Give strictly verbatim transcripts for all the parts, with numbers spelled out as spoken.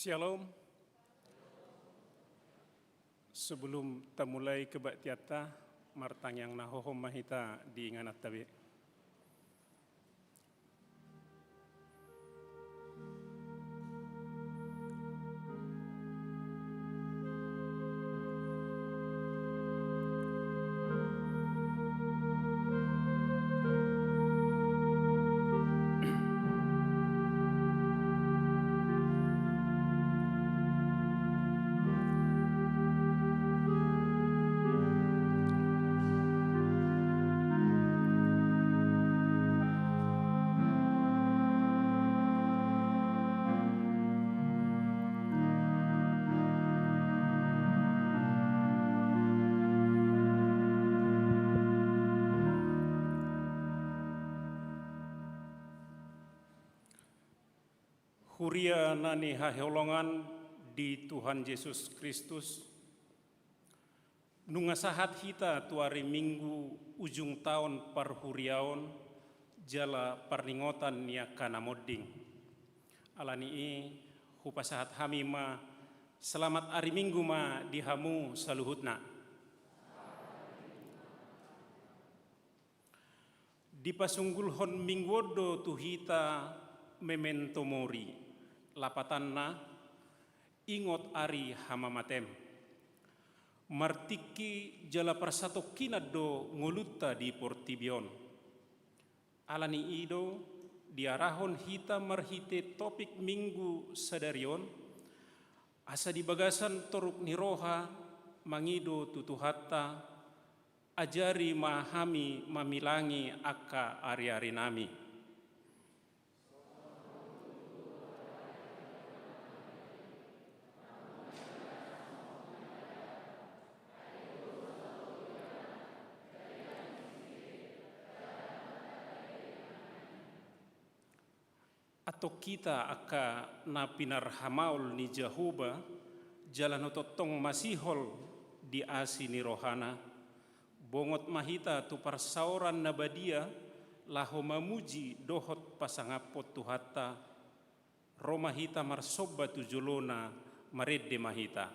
Shalom. Sebelum tamulai kebaktianta, martangiang na hohom ma hita di ingananta be. Huria na nihaholongan di Tuhan Jesus Kristus, nunga sahat hita tu ari Minggu ujung taon parhuriaon jala parningotan ni angka na monding. Ala ni i, hupasahat hami ma, selamat ari Minggu ma di hamu saluhutna. Dipasunggulhon Minggu on do tu hita Memento Mori, lapatanna, ingot ari hamamatem. Martingki jala parsatongkinan do ngolunta di portibi on. Ala ni i do, diarahon hita marhite topik Minggu sadari on, asa di bagasan toruk ni roha mangido tu Tuhanta, ajari ma hami mamilangi angka ariarinami. Antong hita angka na pinarhamaol ni Jahowa, jala na tongtong masihol di asi ni rohana, bongot ma hita tu parsaoran na badia, laho mamuji dohot pasangaphon Tuhanta, ro ma hita marsomba tu jolona, marende ma hita.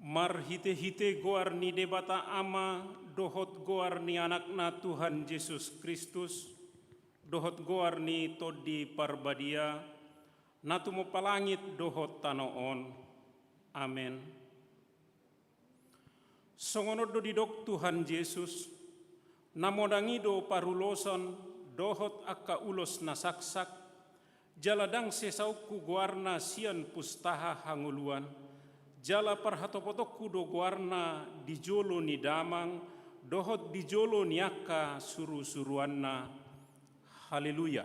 Marhitehite goar ni Debata Ama dohot goar ni Anakna Tuhan Jesus Kristus, dohot goar ni Tondi Parbadia, na tumompa langit dohot tano on. Amen. Songon on do didok Tuhan Jesus, na monang i do parulosan dohot angka ulos na saksak, jala ndang sesaonku goarna sian pustaha hangoluan, jala parhatopotonku do goarna di jolo ni damang dohot di jolo ni angka surusuruanna. Haleluya.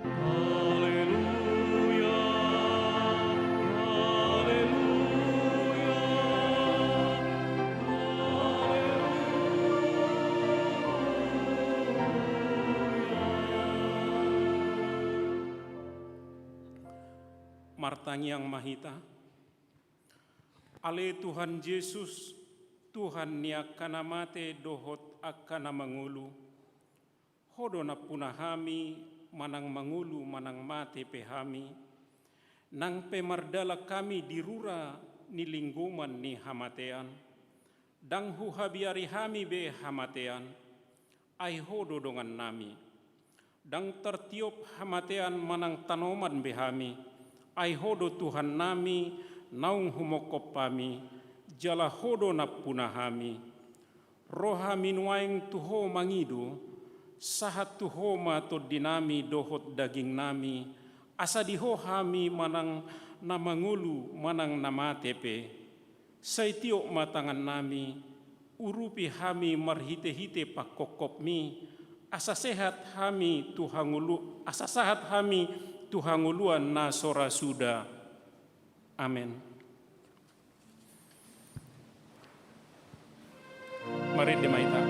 Haleluya. Haleluya. Haleluya. Martangiang ma hita. Ale Tuhan Jesus, Tuhan ni angka na mate dohot angka na mangolu, Ho do nampuna hami manang mangolu manang mate pe hami, nang pe mardalan hami di rura ni linggoman ni hamatean, ndang huhabiari hami be hamatean, ai Ho do dongannami. Ndang tartiop hamatean manang tanoman be hami, ai Ho do Tuhannami naung humongkop hami, jala Ho do nampuna hami. Ro hami nuaeng tu Ho mangido, sahat tu Ho ma tondinami dohot dagingnami, asa di Ho hami manang na mangolu manang na mate pe. Sai tiop ma tangannami, urupi hami marhitehite pangkopkopmi, asa sehat hami tu hangolu-, asa sahat hami tu hangoluan na so ra suda. Amen. Marende ma hita.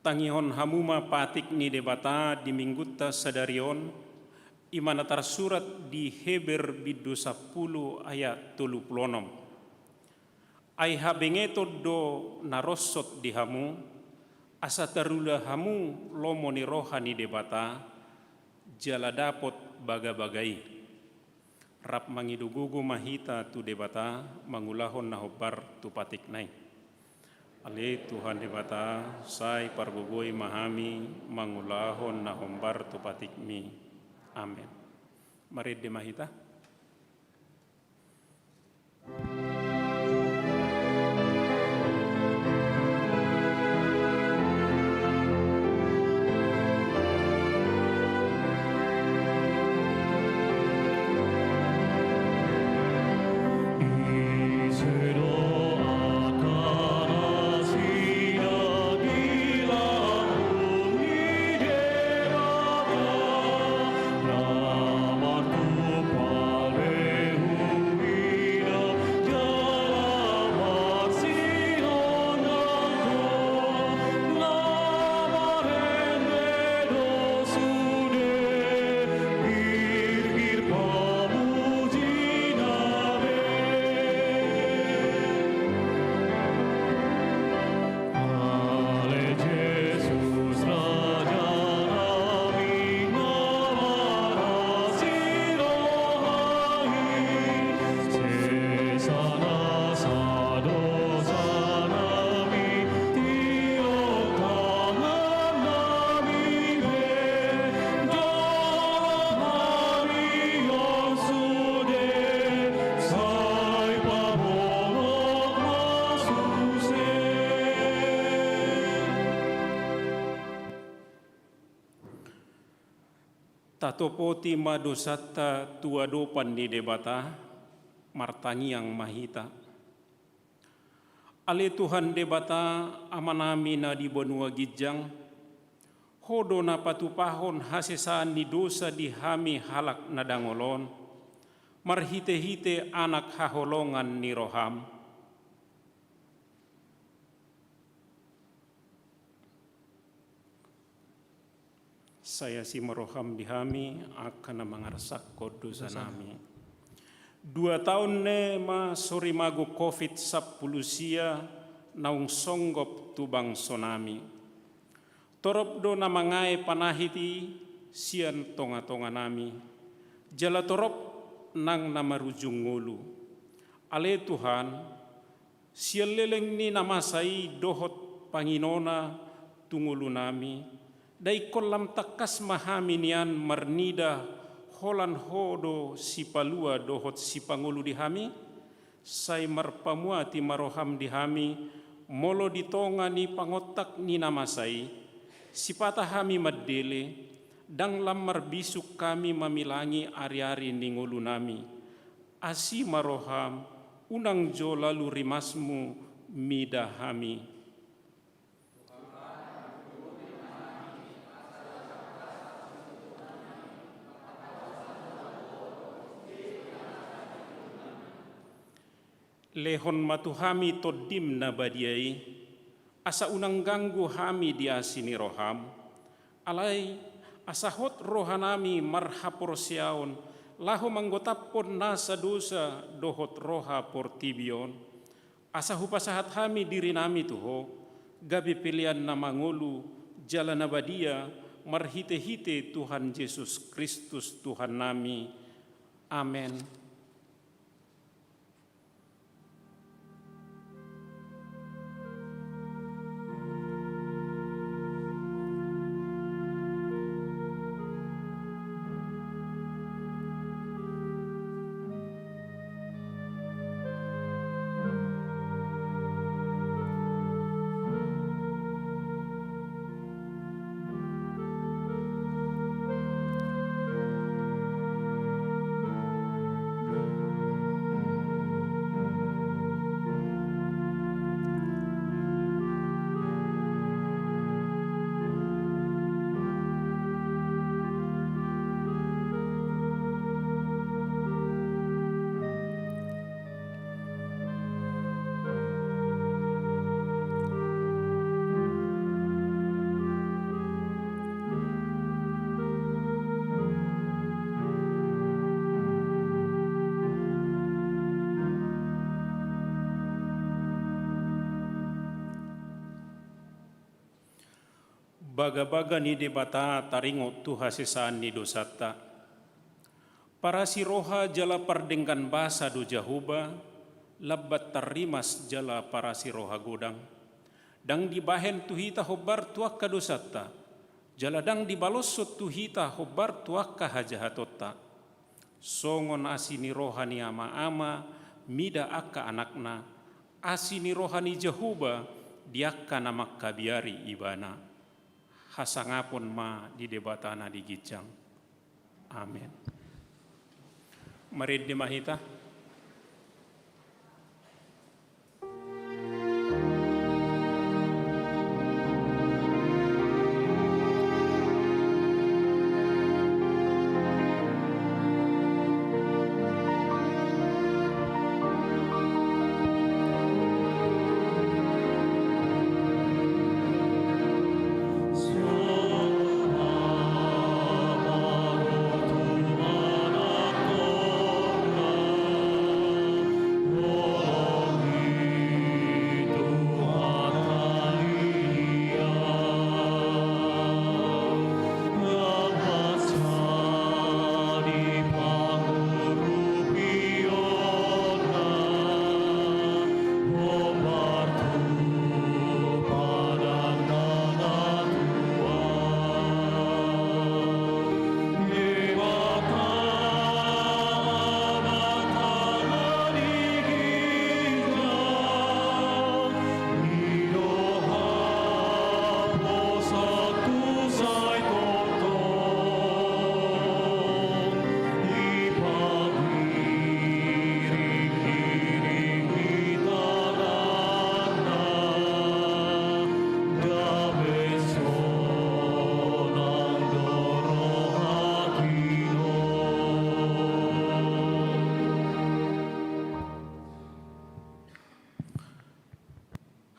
Tangihon hamu ma patik ni Debata di Minggunta sadari on, i ma na tarsurat di Heber bindu sampulu ayat tolu pulu onom. Ai habengeton do na ronsot di hamu, asa tarula hamu lomo ni roha ni Debata, jala dapot bagabaga i. Rap mangido gogo ma hita tu Debata, mangulahon na hombar tu patikna i. Ale Tuhan Debata, sai pargogoi ma hami mangulahon na hombar tu patikmi. Amen. Marende ma hita. Tatopoti ma dosanta tu adopan ni Debata, martangiang ma hita. Ale Tuhan Debata, Amanami na di banua ginjang, Ho do na patupahon hasesaan ni dosa di hami halak na dangol on, marhitehite Anak haholongan ni rohaM. Sai asi ma rohaM di hami, angka na mangarsakhon dosanami. Dua taon ne ma sorimago covid sampulu sia naung songgop tu bangsonami. Torop do na mangae panahit i sian tongatonganami, jala torop nang na marujung ngolu. Ale Tuhan, sian leleng ni na masa i dohot panginona tu ngolunami, dang ingkon lam tangkas ma hami nian marnida holan Ho do Sipalua dohot Sipangolu di hami? Sai marpamuati ma rohaM di hami, molo di tonga ni pangontak ni na masa i, sipata hami mandele, dang lam marbisuk hami mamilangi ariari ni ngolunami. Asi ma rohaM, unang jo lalu rimasMu mida hami. Lehon ma tu hami TondiM na badia i, asa unang ganggu hami di asi ni rohaM. Alai, asa hot rohanami marhaporseaon, laho manggotaphon nasa dosa dohot roha portibi on. Asa hupasahat hami dirinami tu Ho, gabe pelean na mangolu, jala na badia, marhitehite Tuhan Jesus Kristus Tuhannami. Amen. Bagabaga ni Debata taringot tu hasesaan ni dosanta. Parasi roha jala pardenggan basa do Jahowa, lambat tarrimas jala parasi roha godang. Dang dibahen tu hita hombar tu angka dosanta, jala dang dibaloshon tu hita hombar tu angka hajahatonta. Songon asi ni roha ni amaama mida angka anakna, asi ni roha ni Jahowa di angka na mangkabiari Ibana. Hasangapon ma di Debata na di ginjang. Amen. Marende ma hita.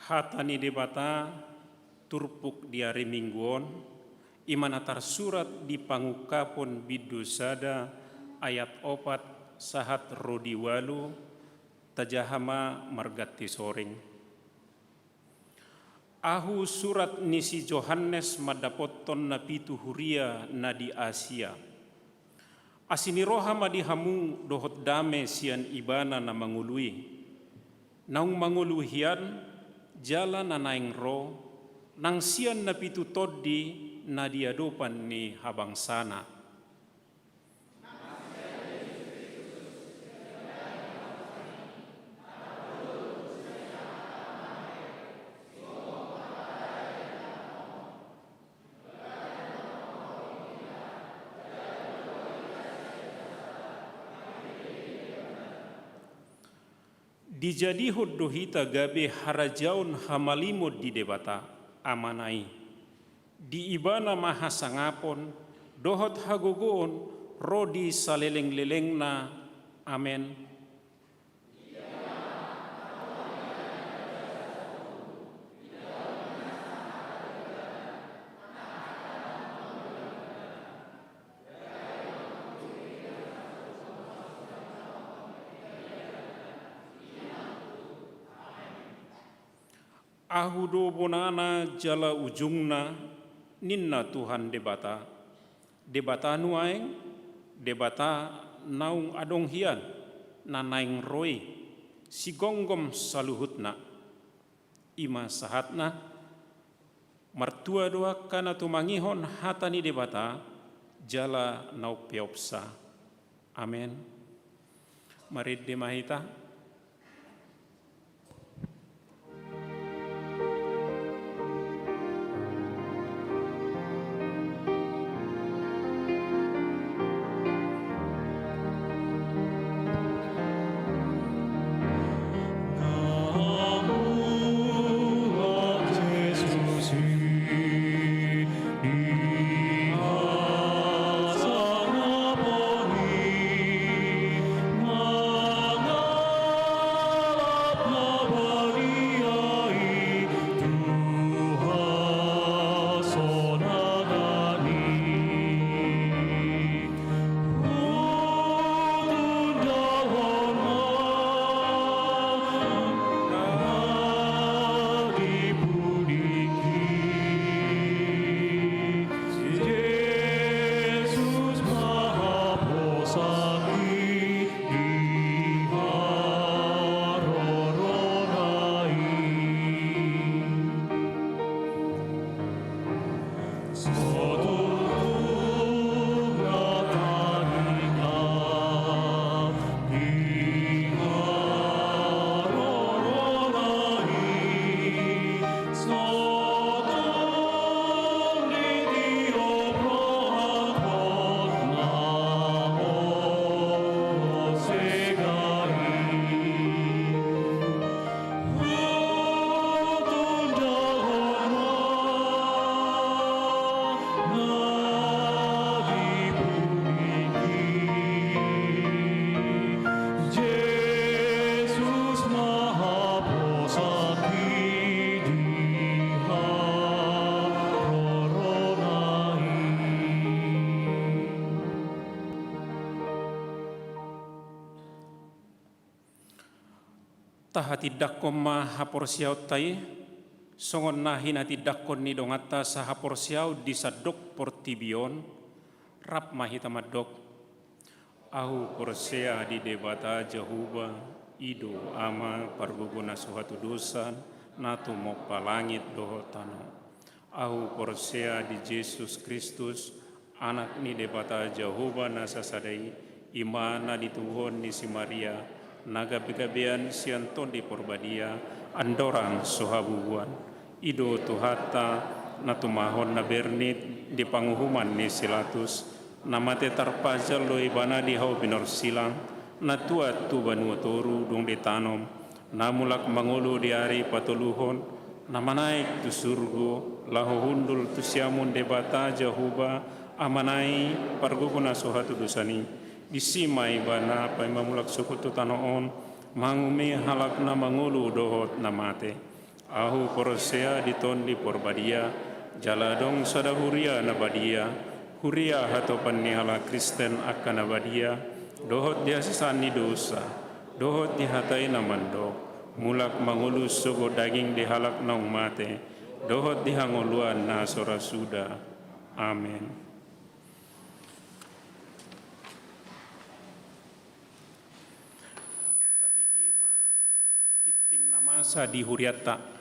Hata ni Debata turpuk di ari Minggu on, i ma na tarsurat di Pangungkapon bindu sada ayat opat sahat ro di ualu, tajaha ma marganti soring. Ahu surat ni si Johannes mandapothon na pitu huria na di Asia. Asi ni roha ma di hamu dohot dame sian Ibana na mangolu i. Naung mangolu hian, jala na naeng ro, nang sian na pitu tondi na di adopan ni habangsana. Dijadihon do hita gabe harajaon hamalimon di Debata, Amana i. Di Ibana ma hasangapon dohot hagogoon ro di salelenglelengna. Amen. Ahu do bonana jala ujungna, ninna Tuhan Debata. Debata nuaeng, Debata naung adong hian, na naeng ro i, sigonggom saluhutna. I ma sahatna. Martua do angka na tumangihon hata ni Debata, jala na umpeopsa. Amen. Marende ma hita. Tahatindangkon ma haporseaonta i, songon na hinatindangkon ni donganta sahaporseaon di sandok portibi on. Rap ma hita mandok. Ahu porsea di Debata Jahowa, i do Ama pargogo na so hatudosan, na tumompa langit dohot tano. Ahu porsea di Jesus Kristus, Anak ni Debata Jahowa na sasada i, i ma na nitubuhon ni si Maria, na gabegabean sian Tondi Porbadia, andorang so habubuan. I do Tuhanta, na tumahon na bernit di panguhuman ni si Latus, na mate tarpajal do Ibana di hau binorsilang, na tuat tu banua toru dung ditanom, na mulak mangolu di ari patoluhon, na manaek tu surgo, laho hundul tu siamun Debata Jahowa, Amana i, pargogo na so hatudosan i. Disi ma Ibana paima mulak sogot tu tano on, manguhumi halak na mangolu dohot na mate. Ahu porsea di Tondi Porbadia, jala adong sada huria na badia, huria hatopan ni halak Kristen angka na badia, dohot di hasesaan ni dosa, dohot di hata i na mandok, mulak mangolu sogot daging di halak naung mate, dohot di hangoluan na so ra suda. Amen. Tabege ma tingting na masa di hurianta.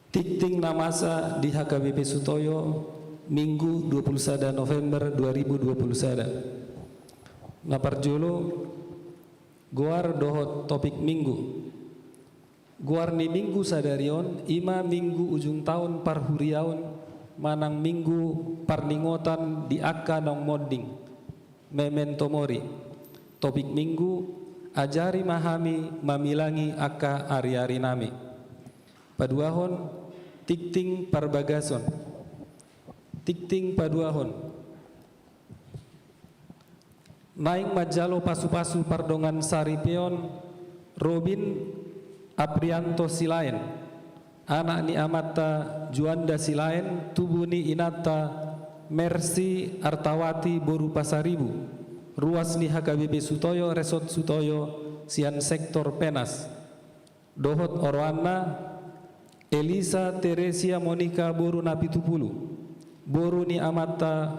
Tingting na masa di H K B P Sutoyo, Minggu dua puluh sada November dua ribu dua puluh sada. Na parjolo, goar dohot topik Minggu. Goar ni Minggu sadari on, i ma Minggu ujung taon parhuriaon, manang Minggu parningotan di angka naung monding, Memento Mori. Topik Minggu, ajari ma hami mamilangi angka ariarinami. Paduahon, tingting parbagason. Tingting paduahon. Naeng manjalo pasupasu pardongansaripeon Robin Aprianto Silaen, anak ni amanta Juanda Silaen, tubu ni inanta Mercy Artawati boru Pasaribu, ruas ni H K B P Sutoyo, Resort Sutoyo, sian sektor Penas. Dohot oroanna, Elisa Teresia Monika boru Napitupulu, boru ni amanta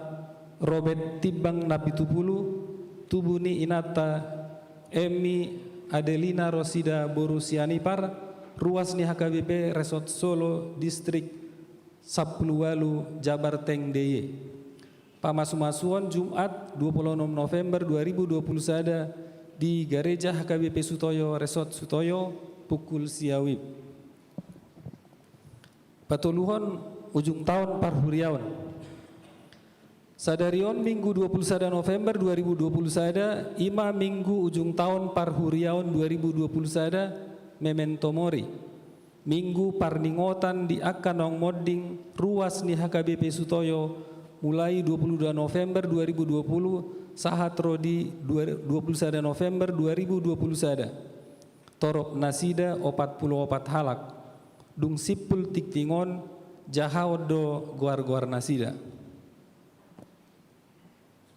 Robert Timbang Napitupulu, tubu ni inanta Emmy Adelina Rosida boru Sianipar, ruas ni H K B P Resort Solo, Distrik Sampulu Ualu, Jabar Teng D I Y. Pamasumasuon Jumat dua puluh onom November dua ribu dua puluh sada di Gareja H K B P Sutoyo, Resort Sutoyo, pukul sia WIB. Patoluhon, ujung taon parhuriaon. Sadari on Minggu dua puluh sada November dua ribu dua puluh sada, i ma Minggu ujung taon parhuriaon dua ribu dua puluh sada, Memento Mori. Minggu parningotan di angka naung monding, ruas ni H K B P Sutoyo, mulai dua puluh dua November dua ribu dua puluh sahat ro di dua, dua puluh sada November dua ribu dua puluh sada. Torop nasida opat pulu opat halak. Dung simpul tingting on, jahaon do goar-goar nasida.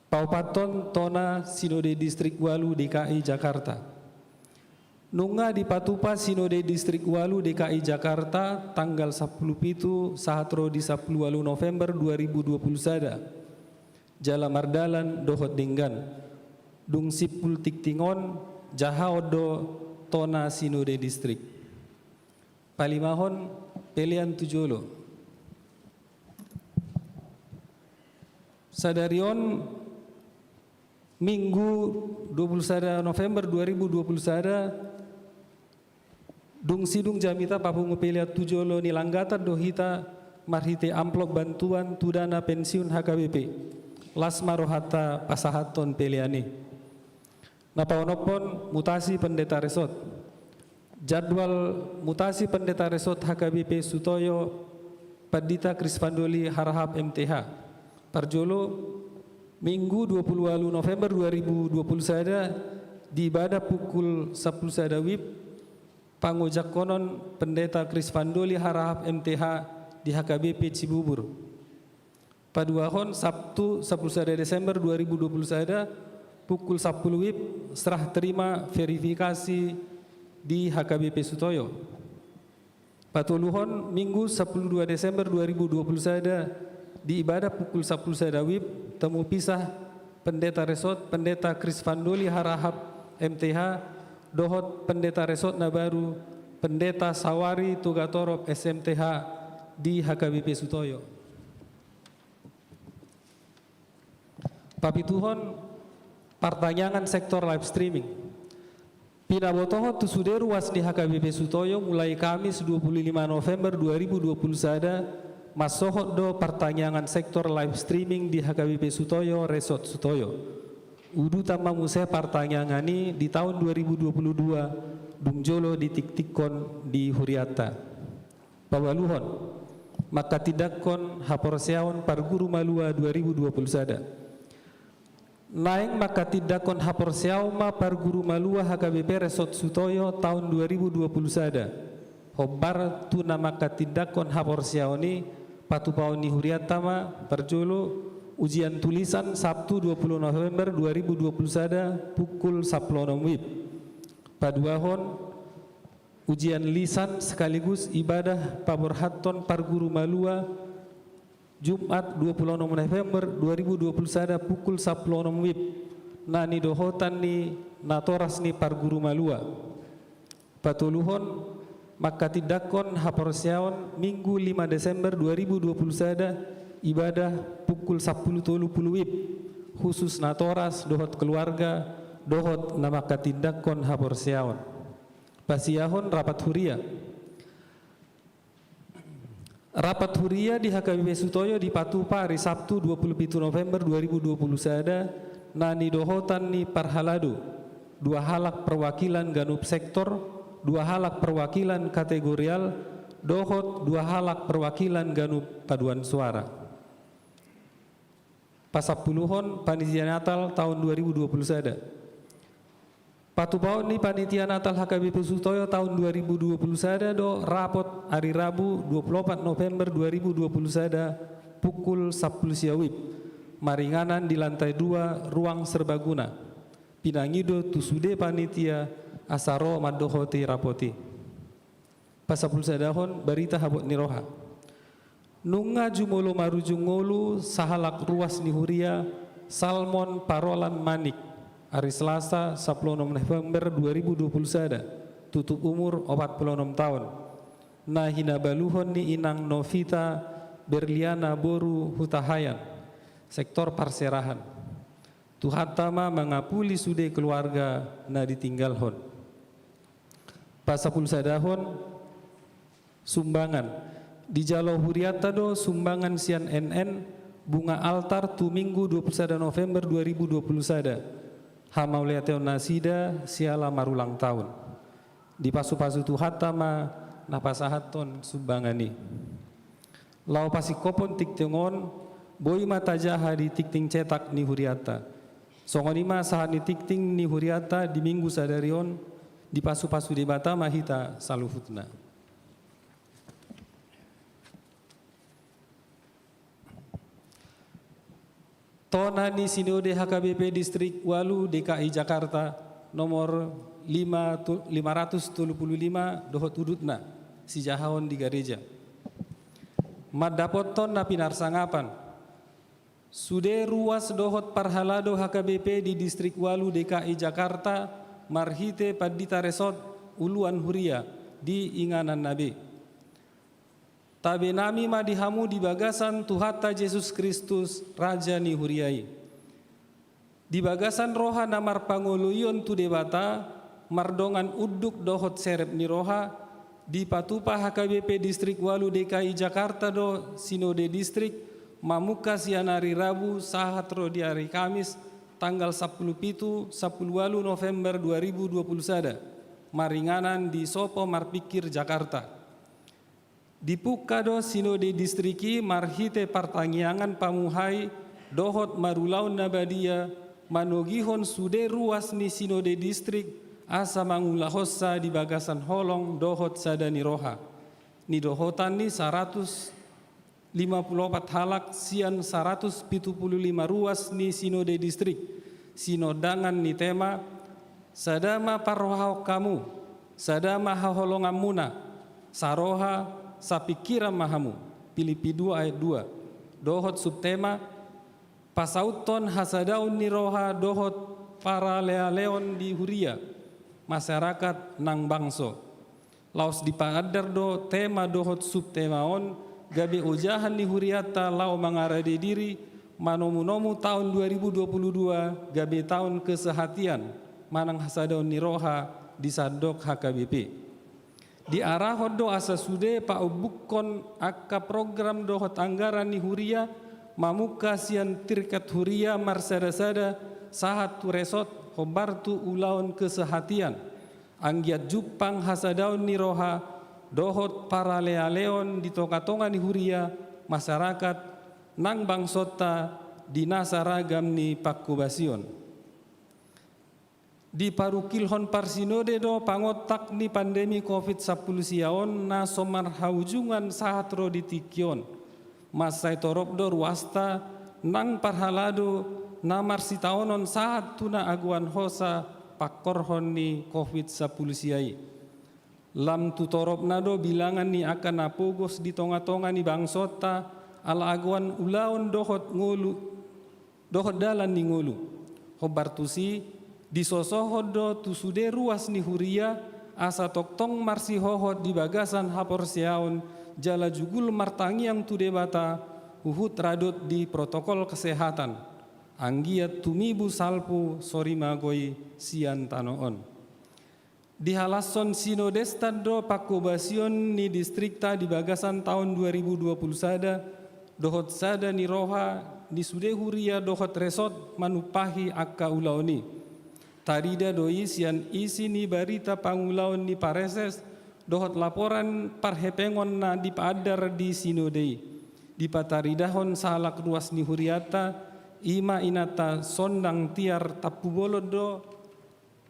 Paopathon, Tona Sinode Distrik Ualu D K I Jakarta. Nunga dipatupa Sinode Distrik Ualu D K I Jakarta tanggal sampulu pitu sahat ro di sampulu ualu November dua ribu dua puluh sada. Jala mardalan dohot denggan. Dung simpul tingting on, jahaon do Tona Sinode Distrik. Palimahon, pelean tu jolo. Sadari on Minggu dua puluh sada November dua ribu dua puluh sada, dung sidung jamita papungu pelean tu jolo ni langgatan do hita marhite amplop bantuan tu dana pensiun H K B P. Las ma rohanta pasahathon pelean i. Na paonomhon, mutasi pendeta resort. Jadwal mutasi pendeta resort H K B P Sutoyo, Pandita Krisfandoli Harahap M T H. Parjolo, Minggu dua puluh ualu November dua ribu dua puluh sada, di ibadah pukul sampulu sada WIB, pangojakhonon Pendeta Krisfandoli Harahap M T H di H K B P Cibubur. Paduahon, Sabtu sampulu sada Desember dua ribu dua puluh sada, pukul sampulu WIB, serah terima verifikasi di H K B P Sutoyo. Patoluhon, Minggu sampulu dua Desember dua ribu dua puluh sada, di ibadah pukul sampulu sada WIB, temu pisah Pendeta Resort, Pendeta Krisfandoli Harahap M T H, dohot Pendeta Resort na baru, Pendeta Sawari Tugatorop S M T H di H K B P Sutoyo. Papituhon, partangiangan sektor live streaming. Pinabotohon tu sude ruas ni H K B P Sutoyo, mulai Kamis dua puluh lima November dua ribu dua puluh sada, mansohot do partangiangan sektor live streaming di H K B P Sutoyo, Resort Sutoyo. Udutan ma muse partangiangan i di taon dua ribu dua puluh dua, dung jolo ditiktikkon di hurianta. Paualuhon, manghatindanghon haporseaon parguru malua dua ribu dua puluh sada. Naeng manghatindanghon haporseaon ma parguru malua H K B P Resort Sutoyo taon dua ribu dua puluh sada. Hombar tu na manghatindanghon haporseaon i, patupaon ni hurianta ma. Parjolo, ujian tulisan Sabtu dua puluh November dua ribu dua puluh sada pukul sampulu onom wib. Paduahon, ujian lisan sekaligus ibadah paborhathon parguru malua Jumat dua puluh onom November dua ribu dua puluh sada pukul sampulu onom wib, na nidohotan ni natoras ni parguru malua. Patoluhon, manghatindanghon haporseaon Minggu lima Desember dua ribu dua puluh sada, ibadah pukul sampulu tolu pulu wib, khusus natoras dohot keluarga, dohot na manghatindanghon haporseaon. Pasiahon rapat huria. Rapat huria di H K B P Sutoyo dipatupa ari Sabtu dua puluh pitu November dua ribu dua puluh sada, na nidohotan ni parhalado, dua halak perwakilan ganup sektor, dua halak perwakilan kategorial, dohot dua halak perwakilan ganup paduan suara. Pasampuluhon, panitia Natal taon dua ribu dua puluh sada. Patupaon ni panitia Natal H K B P Sutoyo taon dua ribu dua puluh sada do rapot ari Rabu dua puluh opat November dua ribu dua puluh sada pukul sampulu sia wib, maringanan di lantai dua ruang serbaguna. Pinangido tu sude panitia asa ro mandohoti rapot i. Pasampulu sadahon, barita habot ni roha. Nunga jumolo marujung ngolu sahalak ruas ni huria, Salmon Parolan Manik, ari Selasa sampulu onom November dua ribu dua puluh sada, tutup umur opat pulu onom taon, na hinabaluhon ni inang Novita Berliana boru Hutahaean, sektor Parserahan. Tuhanta ma mangapuli sude keluarga na ditinggalhon. Pasampulu sadahon, sumbangan. Dijalo hurianta do sumbangan sian N N, bunga altar tu Minggu dua puluh sada November dua ribu dua puluh sada, hamauliateon nasida siala marulang taon. Dipasupasu Tuhanta ma na pasahathon sumbangan i. Laho pasingkophon tingting on, boi ma tajaha di tingting cetak ni hurianta. Songon i ma sahat ni tingting ni hurianta di Minggu sadari on, dipasupasu Debata ma hita saluhutna. Tona ni Sinode H K B P Distrik ualu D K I Jakarta, nomor lima tu-, lima ratus tolu puluh lima, dohot udutna, sijahaon di gareja. Mandapothon na pinarsangapan. Sude ruas dohot parhalado H K B P di Distrik ualu D K I Jakarta, marhite Pandita Resort, uluan huria, di ingananna be. Tabe nami ma di hamu di bagasan Tuhanta Jesus Kristus, Raja ni huria i. Di bagasan roha na marpangoloion tu Debata, mardongan unduk dohot serep ni roha, dipatupa H K B P Distrik ualu D K I Jakarta do Sinode Distrik, mamungka sian ari Rabu sahat ro di ari Kamis, tanggal sampulu pitu, sampulu ualu November dua ribu dua puluh sada, maringanan di Sopo Marpingkir Jakarta. Dipungka do Sinode Distrik i marhite partangiangan pamuhai dohot marulaon na badia, manogihon sude ruas ni Sinode Distrik asa mangulahonsa di bagasan holong dohot sada ni roha. Nidohotan ni saratus lima pulu opat halak sian saratus pitu pulu lima ruas ni Sinode Distrik, sinondangan ni tema, Sada ma parrohahon hamu, sada ma haholonganmuna, saroha, sapingkiran ma hamu, Pilippi dua ayat dua, dohot subtema, pasauthon hasadaon ni roha dohot paralealeon di huria, masyarakat nang bangso. Laos dipaandar do tema dohot subtema on, gabe ojahan ni hurianta laho mangarade diri, manomunomu taon dua ribu dua puluh dua gabe taon kesehatian, manang hasadaon ni roha di sandok H K B P. Diarahon do asa sude paombukkon angka program dohot anggaran ni huria, mamungka sian tingkat huria marsadasada, sahat tu resort, hombar tu ulaon kesehatian, anggiat jumpang hasadaon ni roha dohot paralealeon di tongatonga ni huria, masyarakat nang bangsonta di na saragam ni pangkobasion. Diparungkilhon parsinode do pangontak ni pandemi covid sampulu sia on na so marhaujungan sahat ro di tingki on. Mansai torop do ruasta nang parhalado na marsitaonon sahat tu na agoan hosa pangkorhon ni covid sampulu sia i. Lam tu toropna do bilangan ni angka na pogos di tongatonga ni bangsonta, ala agoan ulaon dohot ngolu, dohot dalan ni ngolu. Hombar tusi, disosohon do tu sude ruas ni huria, asa tongtong marsihohot di bagasan haporseaon, jala jugul martangiang tu Debata, huhut radot di protokol kesehatan, anggiat tumibu salpu sorimago i sian tano on. Dihalashon sinodesta do pangkobasion ni distrikta di bagasan taon dua ribu dua puluh sada, dohot sada ni roha ni sude huria dohot resort manumpahi angka ulaon i. Tarida do i sian isi ni barita pangulaon ni pareses dohot laporan parhepengon na dipaandar di sinode i. Dipataridahon sahalak ruas ni hurianta, i ma inanta Sondang Tiar Tampubolon do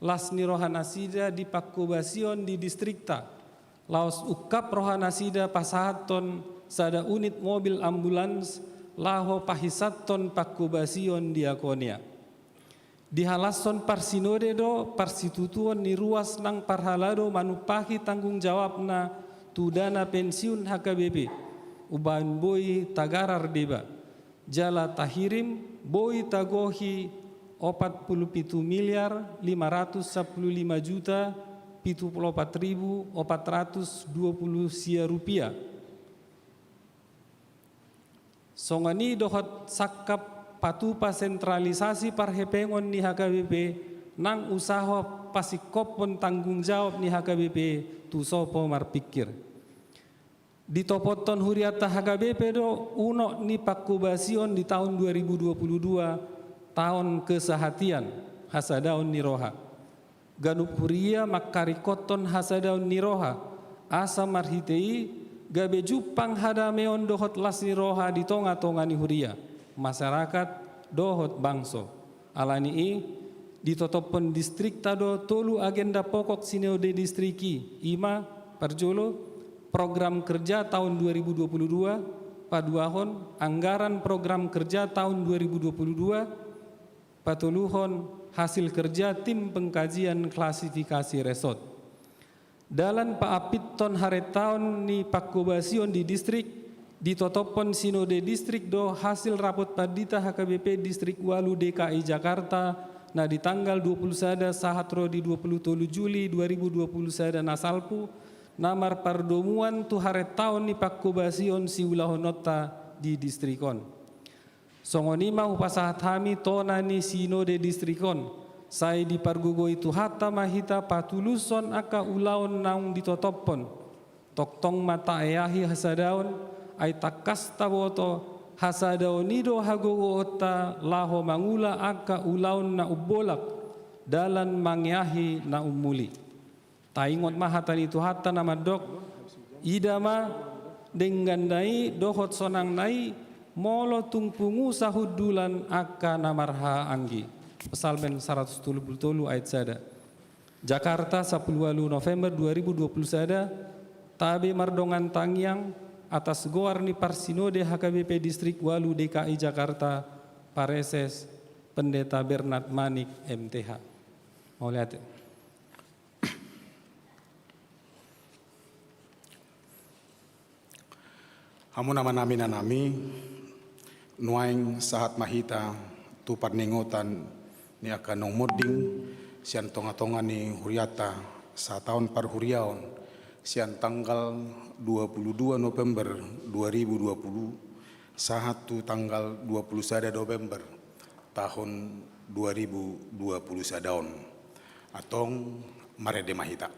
las ni rohanasida di pangkobasion di distrikta, laos ungkap rohanasida pasahathon sada unit mobil ambulans laho pahisathon pangkobasion Diakonia. Dihalashon parsinode do parsitutuon ni ruas nang parhalado manumpahi tanggung jawabna tu dana pensiun H K B P, umbahen boi tagarar deba. Jala tahirim, boi tagohi opat pulu pitu miliar lima ratus sampulu lima juta pitu pulu opat ribu opat ratus dua pulu sia rupiah. Songon i dohot sangkap patupa sentralisasi parhepengon ni H K B P nang usaha pasingkophon tanggung jawab ni H K B P tu sopo marpingkir. Ditopothon hurianta H K B P do unok ni pangkobasion di taon dua ribu dua puluh dua, taon kesehatian, hasadaon ni roha. Ganup huria mangkaringkothon hasadaon ni roha, asa marhite i gabe jumpang hadameon dohot las ni roha di tongatonga ni huria, masyarakat dohot bangso. Ala ni i, ditotophon distrikta do tolu agenda pokok sinode distrik i, i ma, parjolo, program kerja taon dua ribu dua puluh dua, paduahon, anggaran program kerja taon dua ribu dua puluh dua, patoluhon, hasil kerja tim pengkajian klasifikasi resort. Dalan paampithon harentaon ni pangkobasion di distrik, ditotophon sinode distrik do hasil rapot pandita H K B P Distrik ualu D K I Jakarta na di tanggal dua puluh sada sahat ro di dua puluh tolu Juli dua ribu dua puluh sada na salpu, na marpardomuan tu harentaon ni pangkobasion siulahononta di distrik on. Songon i ma hupasahat hami tona ni sinode distrik on, sai dipargogoi Tuhanta ma hita patulushon angka ulaon naung ditotophon. Tongtong ma taeahi hasadaon, ai tangkas taboto, hasadaon i do hagogoonta laho mangula angka ulaon na umbolak, dalan mangeahi na umuli. Taingot ma hata ni Tuhanta na mandok, ida ma dengganna i dohot sonangna i, molo tung pungu sahundulan angka na marhahaanggi. Psalmen saratus tolu pulu tolu ayat sada. Jakarta, sapuluh ualu November dua ribu dua puluh sada, tabe mardongan tangiang atas goar ni parsinode H K B P Distrik ualu D K I Jakarta, Pareses Pendeta Bernard Manik, M T H. Mauliate. Hamu amanami, inanami, nuaeng sahat ma hita tu parningotan ni angka na umonding sian tongatonga ni hurianta, sataon parhuriaon sian tanggal dua puluh dua November dua ribu dua puluh sahat tu tanggal dua puluh sada November tahun dua ribu dua puluh sada on. Antong marende ma hita.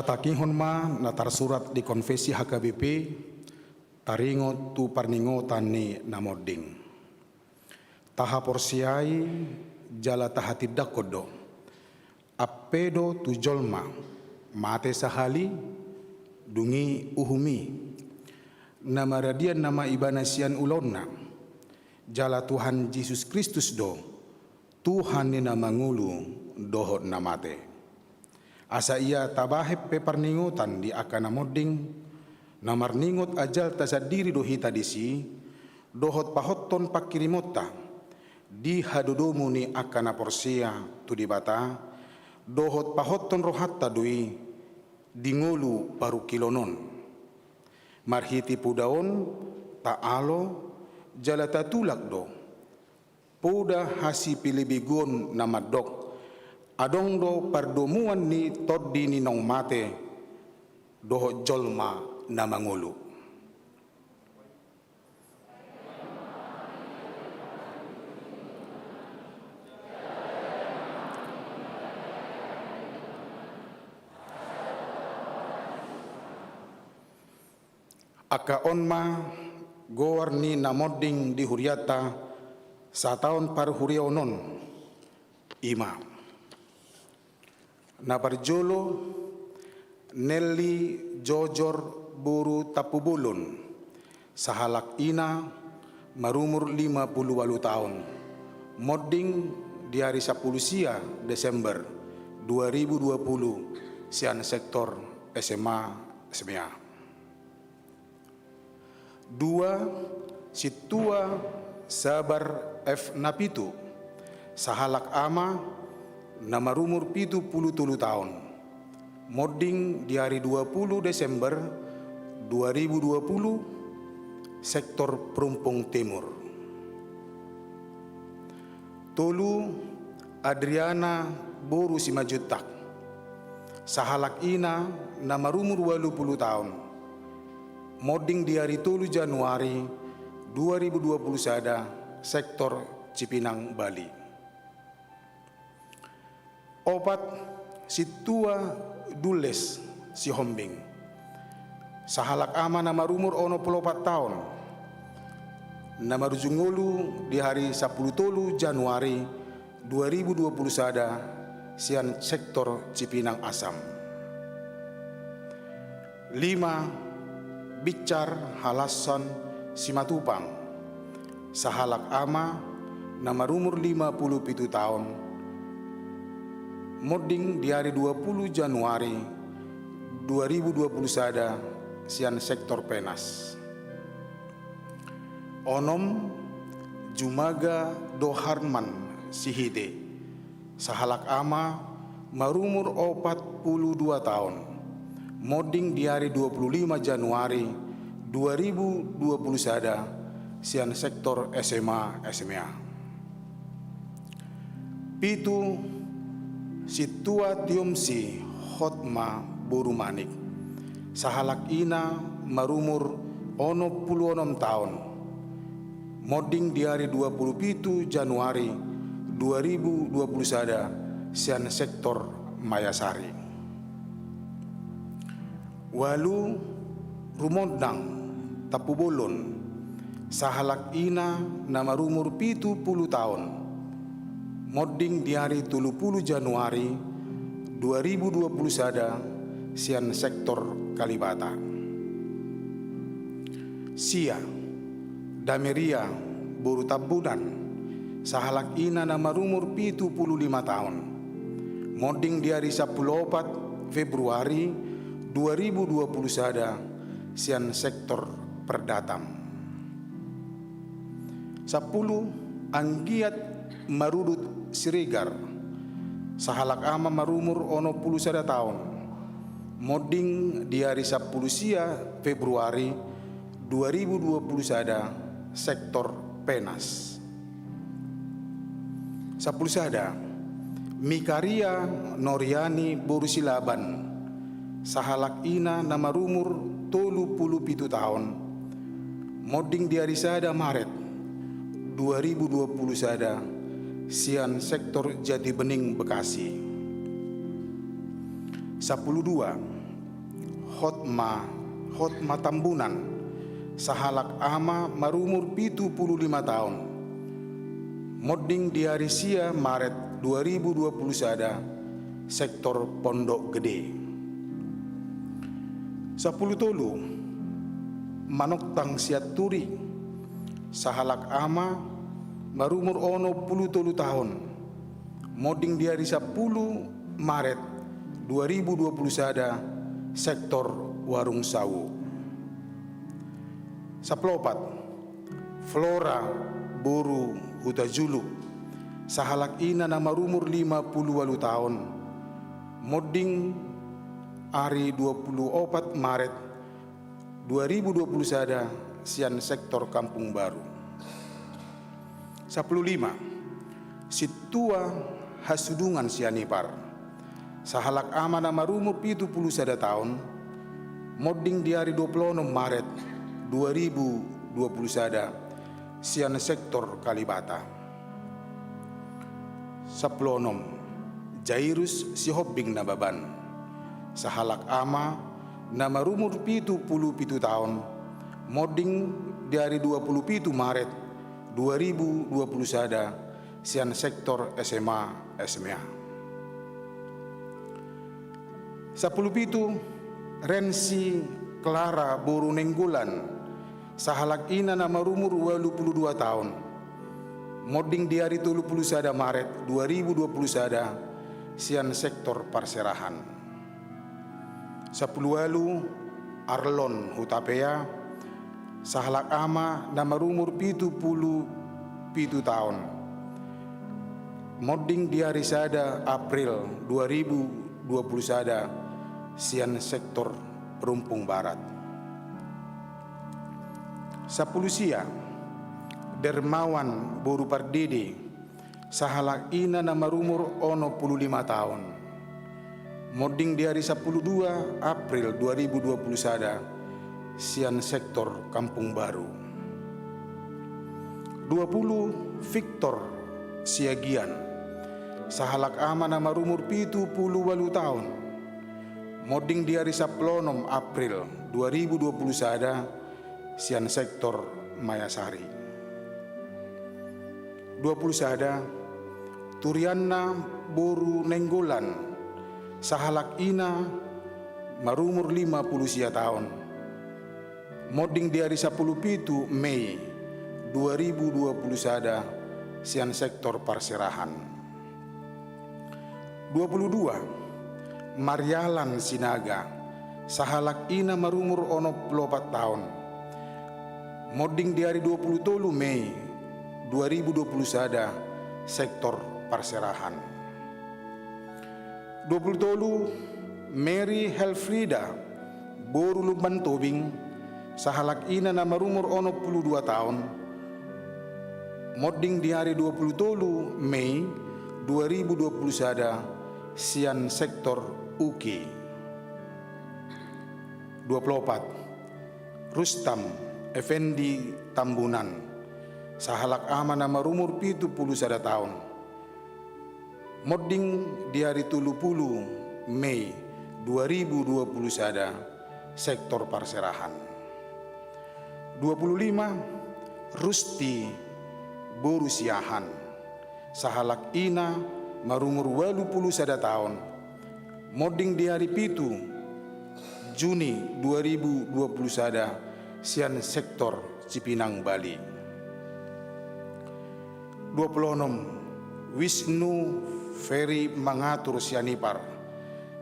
Tangihon ma na tarsurat di Konfesi H K B P, taringot tu parningotan ni na monding. Tahaporseai jala tahatindangkon do, ampe do tu jolma, mate sahali, dung i uhum i, na maradian nama ibana sian ulaonna, jala Tuhan Jesus Kristus do, Tuhan ni na mangolu dohot na mate. Asa ia tabahen pe parningotan di angka na monding, na marningot ajalta sandiri do hita disi, dohot pahothon pangkirimonta, di hadodomu ni angka na porsea tu Debata, dohot pahothon rohanta do i di ngolu parungkilon on. Marhite poda on, taalo, jala tatulak do, poda hasipelebeguon na mandok, adong do pardomuan ni tondi ni naung mate, dohot jolma na mangolu. Angka on ma goar ni na monding di hurianta, sataon parhuriaon on, i ma. Na parjolo, Nelly Jojor boru Tampubolon, sahalak ina, marumur lima pulu ualu taon, monding di ari sampulu sia Desember dua ribu dua pulu, sian sektor S M A, S M A. Dua, Sintua Sabar F Napitu, sahalak ama, na marumur pitu pulu tolu taon, monding di ari dua pulu Desember dua ribu dua pulu, sektor Perumpung Timur. Tolu, Adriana boru Simanjuntak, sahalak ina, na marumur ualu pulu taon, monding di ari tolu Januari dua ribu dua pulu sada, sektor Cipinang, Bali. Opat, Sintua Dulles Sihombing, sahalak ama, na marumur onom pulu opat taon, na marujung ngolu di ari sampulu tolu Januari dua ribu dua pulu sada, sian sektor Cipinang, Assam. Lima, Bincar Halassan Simatupang, sahalak ama, na marumur lima pulu pitu taon, monding di ari dua pulu Januari dua ribu dua pulu sada, sian sektor Penas. Onom, Jumaga Doharman Sihite, sahalak ama, marumur opat pulu dua taon, monding di ari dua pulu lima Januari dua ribu dua pulu sada, sian sektor S M A, S M A. Pitu, Sintua Tiomsi Hotma boru Manik, sahalak ina, marumur onom pulu onom taon, monding di ari dua pulu pitu Januari dua ribu dua pulu sada, sian sektor Mayasari. Ualu, Rumondang Tampubolon, sahalak ina, na marumur pitu pulu taon, monding di ari tolu pulu Januari dua ribu dua pulu sada, sian sektor Kalibata. Sia, Dameria boru Tambunan, sahalak ina, na marumur pitu pulu lima taon, monding di ari sampulu opat Februari dua ribu dua pulu sada, sian sektor Perdatam. Sampulu, Anggiat Marudut Siregar, sahalak ama, marumur onom pulu sada taon, monding di ari sampulu sia Februari dua ribu dua pulu sada, sektor Penas. Sampulu sada, Mikaria Noriani boru Silaban, sahalak ina, na marumur tolu pulu pitu taon, monding di ari sada Maret dua ribu dua pulu sada, sian sektor Jatibening, Bekasi. Sampulu dua, Hotma, Hotma Tambunan, sahalak ama marumur pitu pulu lima taon. Monding di ari sia Maret dua ribu dua pulu sada, sektor Pondok Gede. Sampulu tolu, Manoktang Sianturi, sahalak ama marumur onom pulu tolu taon. Monding di ari sampulu Maret dua ribu dua pulu sada, sektor Warung Sawo. Sampulu opat, Flora boru Hutajulu, sahalak ina na marumur lima pulu ualu taon. Monding ari dua pulu opat Maret dua ribu dua pulu sada, sian sektor Kampung Baru. Sampulu lima, Sintua Hasudungan Sianipar, sahalak ama na marumur pitu pulu sada taon. Monding di ari dua pulu onom Maret dua ribu dua pulu sada, sian sektor Kalibata. Sampulu onom, Jairus Sihombing Nababan, sahalak ama na marumur pitu pulu pitu taon. Monding di ari dua pulu pitu Maret dua ribu dua pulu sada, sian sektor S M A S M A. Sampulu pitu, Rensi Clara boru Nainggolan, sahalak ina na marumur ualu pulu dua taon. Monding di ari tolu pulu sada Maret dua ribu dua pulu sada, sian sektor Parserahan. Sampulu ualu, Arlon Hutapea, sahalak ama na marumur pitu pulu pitu taon. Monding di ari sada April dua ribu dua pulu sada, sian sektor Rumpung Barat. Sampulu sia, Dermawan boru Pardede, sahalak ina na marumur onom pulu lima taon. Monding di ari sampulu dua April dua ribu dua pulu sada, sian sektor Kampung Baru. Dua pulu, Victor Siagian, sahalak ama na marumur pitu pulu ualu taon. Monding di ari sampulu onom April dua ribu dua pulu sada, sian sektor Mayasari. Dua pulu sada, Turianna boru Nainggolan, sahalak ina marumur lima pulu sia taon. Monding di ari sampulu pitu Mei dua ribu dua pulu sada, sian sektor Parserahan. Dua pulu dua, Marialan Sinaga, sahalak ina marumur onom pulu opat taon. Monding di ari dua pulu tolu Mei dua ribu dua pulu sada, sektor Parserahan. Dua pulu tolu, Mary Helfrida boru Lumban Tobing, sahalak ina na marumur onom pulu dua taon. Monding di ari dua pulu tolu Mei dua ribu dua pulu sada, sian sektor Uki. Dua pulu opat, Rustam Effendi Tambunan, sahalak ama na marumur pitu pulu sada taon. Monding di ari tolu pulu Mei dua ribu dua pulu sada, sektor Parserahan. Dua pulu lima, Rusti boru Siahaan, sahalak ina marumur ualu pulu sada taon. Monding di ari pitu Juni dua ribu dua pulu sada, sian sektor Cipinang Bali. Dua pulu onom, Wisnu Ferry Mangatur Sianipar,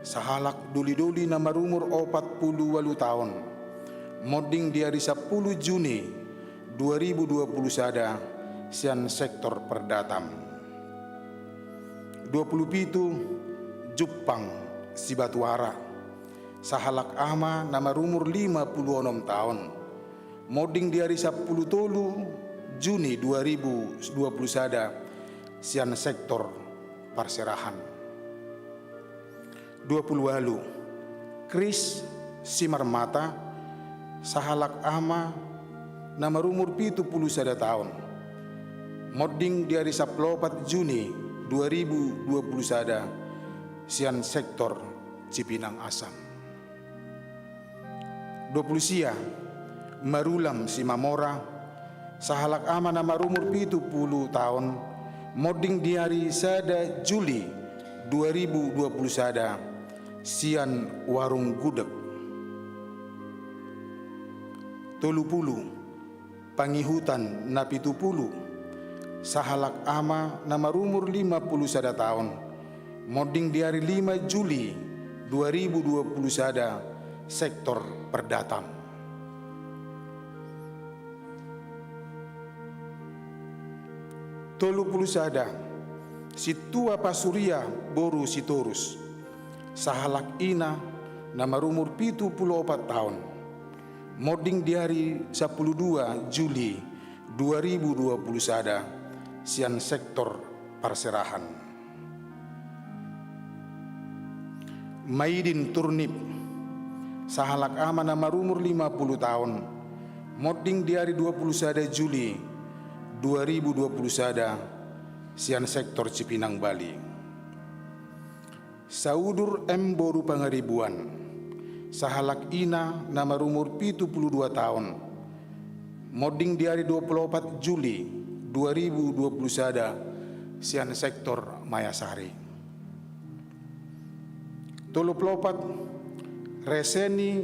sahalak doli-doli na marumur opat pulu ualu taon. Monding di ari sampulu Juni dua ribu dua pulu sada, sian sektor Perdatam. Dua pulu pitu, Jumpang Sibatuara, sahalak ama na marumur lima pulu onom taon. Monding di ari sampulu tolu Juni dua ribu dua pulu sada, sian sektor Parserahan. Dua pulu ualu, Kris Simarmata, sahalak ama na marumur pitu pulu sada taon. Monding di ari sampulu opat Juni dua ribu dua pulu sada, sian sektor Cipinang Asam. Dua pulu sia, Marulam Simamora, sahalak ama na marumur pitu pulu taon, monding di ari sada Juli dua ribu dua pulu sada, sian Warung Gudeg. Tolu pulu, Pangihutan na pitu pulu, sahalak ama na marumur lima pulu sada taon, monding di ari lima Juli dua ribu dua pulu sada, sektor Perdatam. Tolu pulu sada, Sintua Pasuria boru Sitorus, sahalak ina na marumur pitu pulu opat taon, monding di ari sampulu dua Juli dua ribu dua pulu sada, sian sektor Parserahan. Maidin Turnip, sahalak ama na marumur lima pulu taon, monding di ari dua pulu sada Juli dua ribu dua pulu sada, sian sektor Cipinang Bali. Saudur M boru Pangaribuan, sahalak ina na marumur pitu pulu dua taon, monding di ari dua pulu opat Juli dua ribu dua pulu sada, sian sektor Mayasari. Tolu pulu opat, Reseni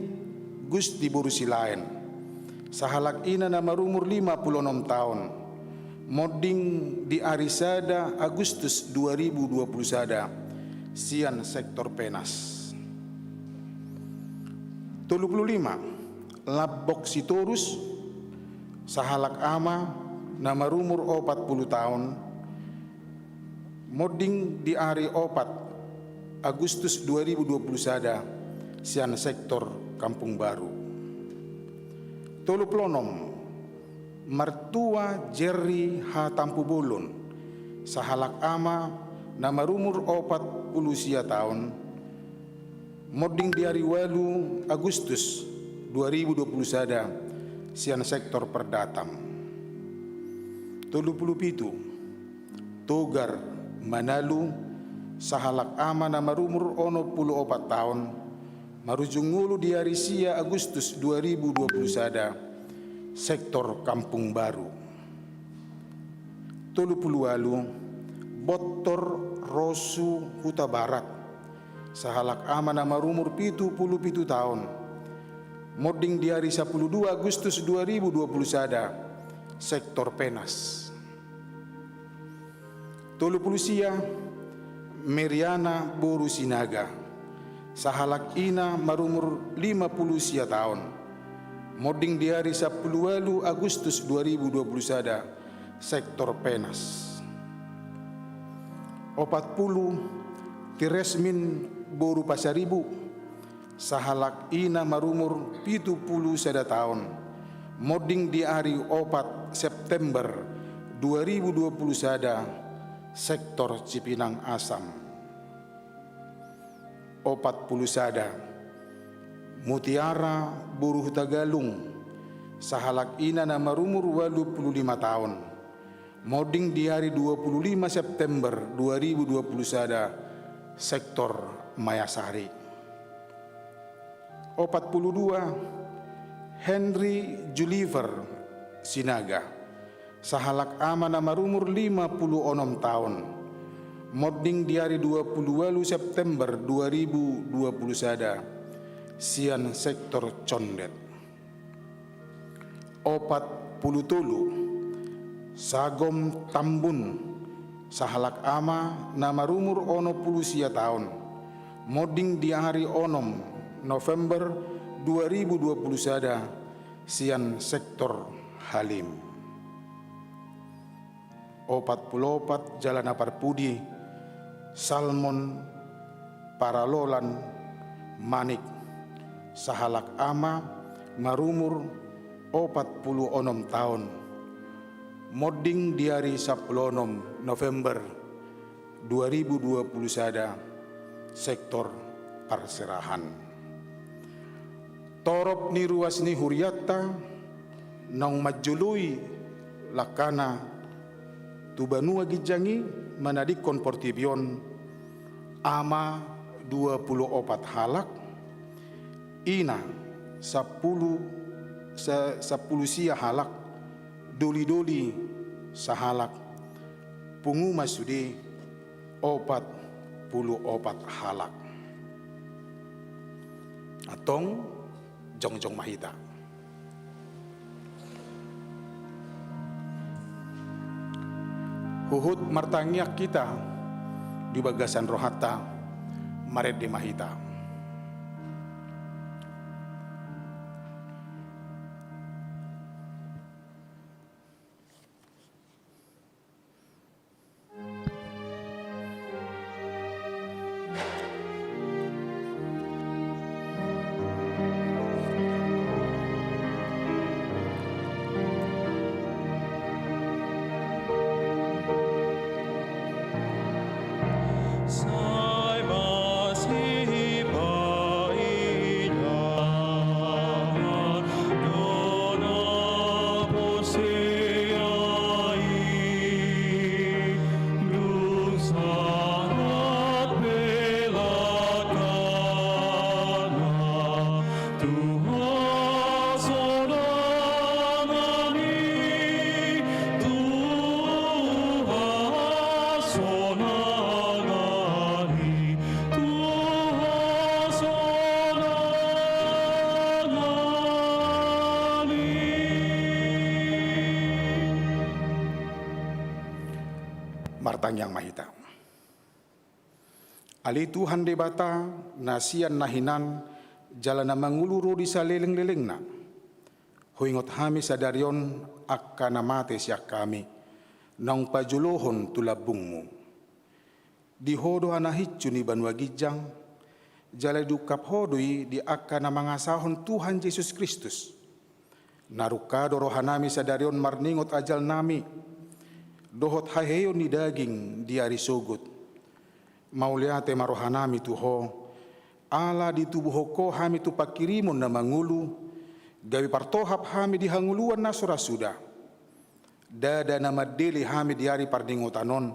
Gusti boru Silaen, sahalak ina na marumur lima pulu onom taon, monding di ari sada Agustus dua ribu dua pulu sada, sian sektor Penas. Tolu pulu lima, Lambok Sitorus, sahalak ama na marumur opat pulu taon, monding di ari opat Agustus dua ribu dua pulu sada, sian sektor Kampung Baru. Tolu pulu onom, Martua Jerry H Tampubolon, sahalak ama na marumur opat pulu sia taon, monding di ari ualu Agustus dua ribu dua pulu sada, sian sektor Perdatam. Tolu pulu pitu, Togar Manalu, sahalak ama na marumur onom pulu opat taon, marujung ngolu di ari sia Agustus dua ribu dua pulu sada, sektor Kampung Baru. Tolu pulu ualu, Bottor Rosu Hutabarat, sahalak ama na marumur pitu pulu pitu taon, monding di ari sampulu dua Agustus dua ribu dua pulu sada, sektor Penas. Tolu pulu sia, Meriana boru Sinaga, sahalak ina marumur lima pulu sia taon, monding di ari sampulu ualu Agustus dua ribu dua pulu sada, sektor Penas. Opat pulu, Tiresmin boru Pasaribu, sahalak ina marumur pitu pulu sada taon, monding di ari opat September dua ribu dua pulu sada, sektor Cipinang Asam. Opat pulu sada, Mutiara boru Hutagalung, sahalak ina na marumur ualu pulu lima taon, monding di ari dua pulu lima September dua ribu dua pulu sada, sektor Mayasari. Opat pulu dua, Henry Juliver Sinaga, sahalak ama na marumur lima pulu onom taon, monding di ari dua pulu ualu September dua ribu dua pulu sada, sian sektor Condet. Opat pulu tolu, Sagom Tambun, sahalak ama na marumur onom pulu sia taon, monding di ari onom November dua ribu dua pulu sada, sian sektor Halim. Opat pulu opat, jala na parpudi, Salmon Paralolan Manik, sahalak ama marumur opat pulu onom taon, monding di ari sampulu onom November dua ribu dua pulu sada, sektor Parserahan. Torop ni ruas ni hurianta naung manjoloi langkana tu banua ginjang i manadingkon portibi on, ama dua pulu opat halak, ina sampulu, sa-, sampulu sia halak, doli-doli sahalak, pungu ma sude opat pulu opat halak. Antong, jongjong ma hita. Huhut martangiang hita di bagasan rohanta, marende ma hita. Martangiang ma hita. Ale Tuhan Debata, na sian na hinan jala na mangolu ro di salelenglelengna, huingot hami sadari on angka na mate sian hami, naung pajolohon tu lambungmu. Di Ho do hanahincu ni banua ginjang, jala diungkap Ho do i di angka na mangasahon Tuhan Jesus Kristus. Na rungka do rohanami sadari on marningot ajalnami dohot haheheon ni daging di ari sogot. Mauliate ma rohanami tu Ho, ala ditubuhon Ho hami tu panghirimon na mangolu, gabe partohap hami di hangoluan na so ra suda. Ndada na mandele hami di ari parningotan on,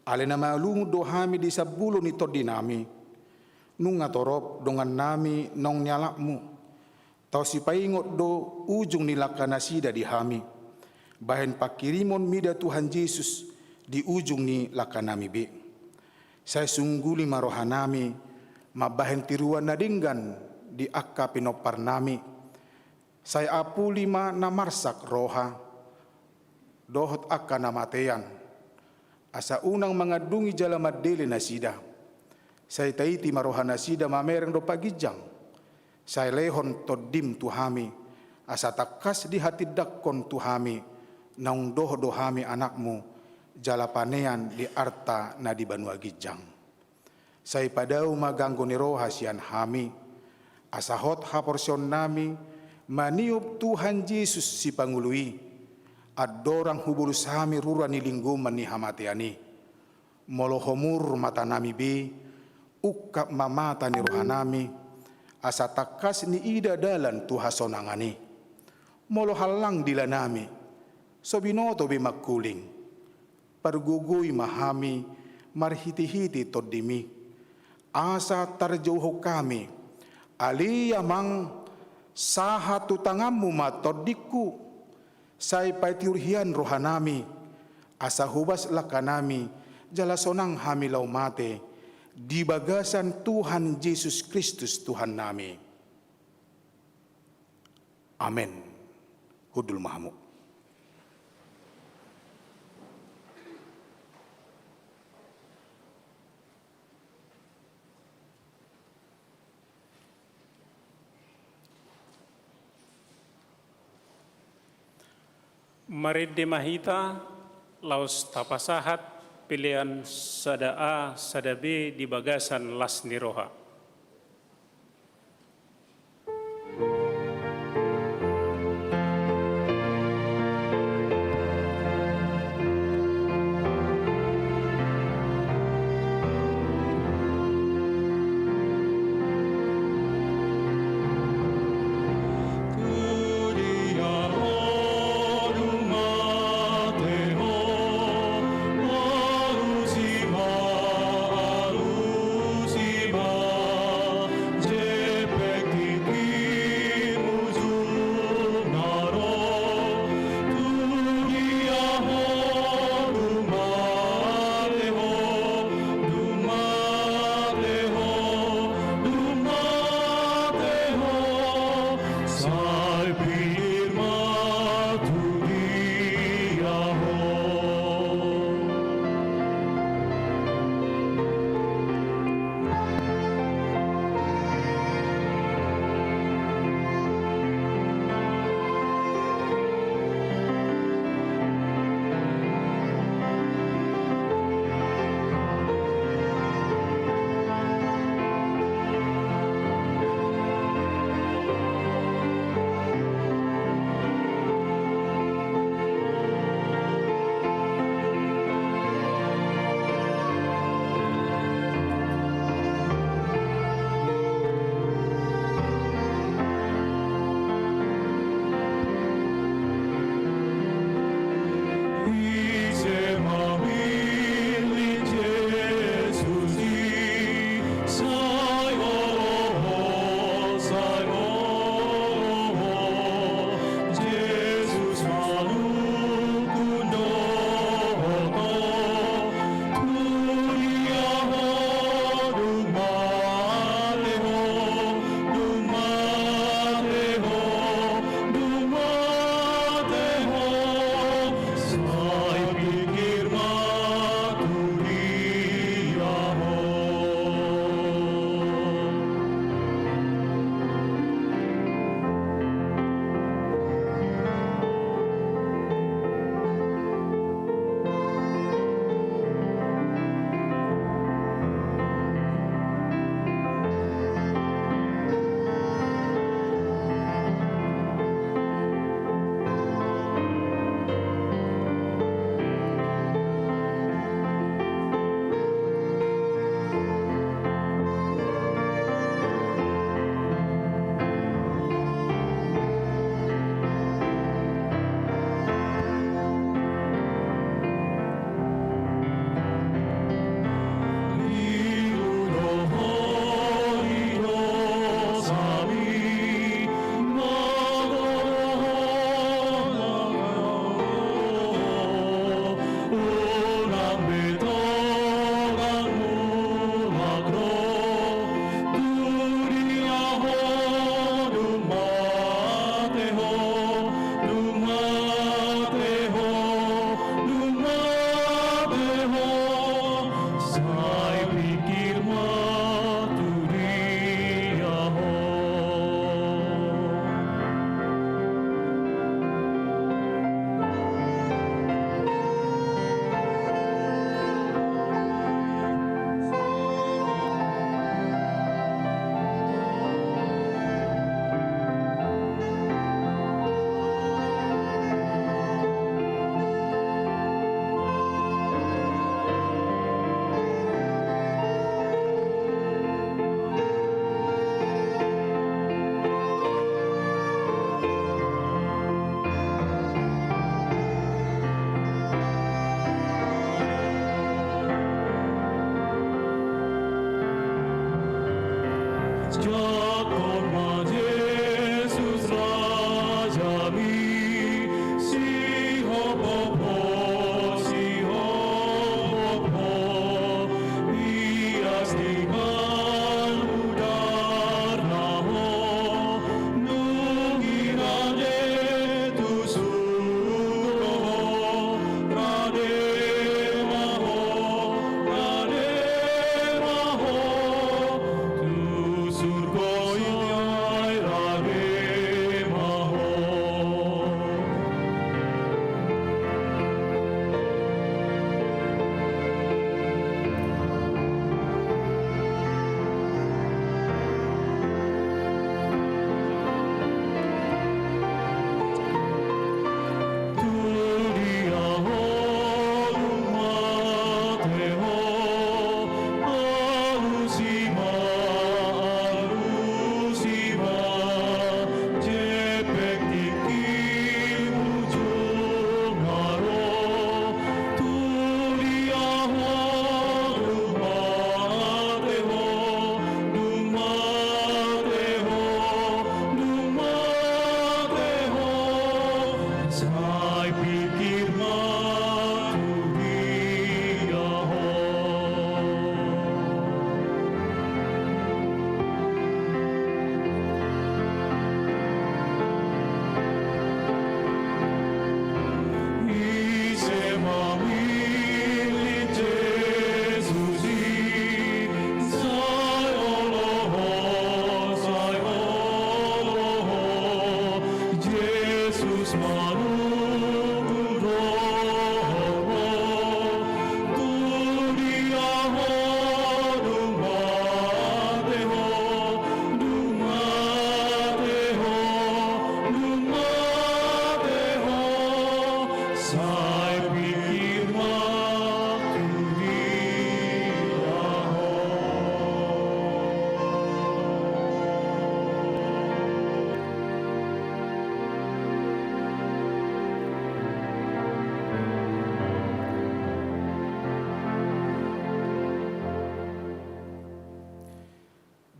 alai na malungun do hami di sambulo ni tondinami. Nunga torop dongannami naung nialapmu. Tau sipaingot do ujung ni langkanasida di hami, bahen panghirimon mida Tuhan Jesus di ujung ni langkanami be. Sai sungguli ma rohanami mambahen tiruan na denggan di angka pinomparnami. Sai apuli ma na marsak roha dohot angka na matean, asa unang mangandungi jala mandele nasida. Sai taiti ma rohanasida mamereng dompak ginjang. Sai lehon tondim tu hami, asa tangkas dihatindangkon tu hami, naung dohot do hami anakmu, jala panean di arta na di banua ginjang. Sai padao ma ganggo ni roha sian hami, asa hot haporseaonnami maniop Tuhan Jesus Sipangolu i, andorang hubolus hami rura ni linggoman ni hamatean i. Molo homur matanami be, ungkap ma mata ni rohanami, asa tangkas niida dalan tu hasonangan i. Molo hallang dilanami, so binoto be mangkuling. Pargogoi ma hami marhitehite Tondim i, asa tarjouhon hami. Ale Amang, sahat tu tanganmu ma tondingku, sai patiur hian rohanami, asa hobas langkanami, jala sonang hami laho mate di bagasan Tuhan Jesus Kristus Tuhannami. Amen. Hundul ma hamu. Marende ma hita, laos tapasahat pelean sada A, sada B di bagasan las ni roha.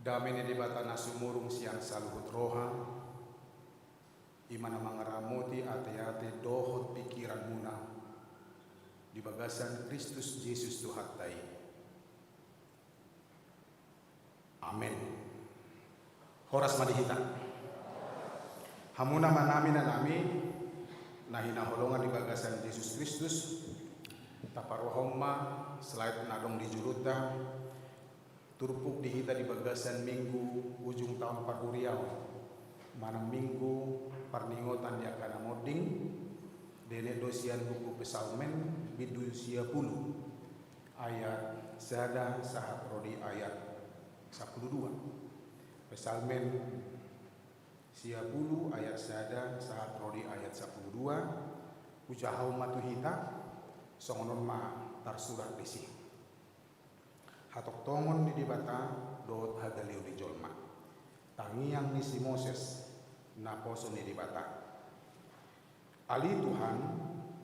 Dame ni Debata na sumurung sian saluhut roha, i ma na mangaramoti ateate dohot pingkiranmuna di bagasan Kristus Jesus Tuhanta i. Amen. Horas ma di hita. Hamu na manami na nami na hinaholongan di bagasan Jesus Kristus, taparohahon ma selait na adong di jolonta, turpuk di hita di bagasan Minggu ujung taon parhuriaon, manang Minggu parningotan di angka na monding, dienet do sian buku Psalmen bindu sia pulu, ayat sada sahat ro di ayat sampulu dua. Psalmen sia pulu ayat sada sahat ro di ayat sampulu dua, hujahahon ma tu hita, songon on ma tarsurat disi. Hatongtongon ni Debata dohot hagaleon ni jolma. Tangiang ni si Moses, naposo ni Debata. Ale Tuhan,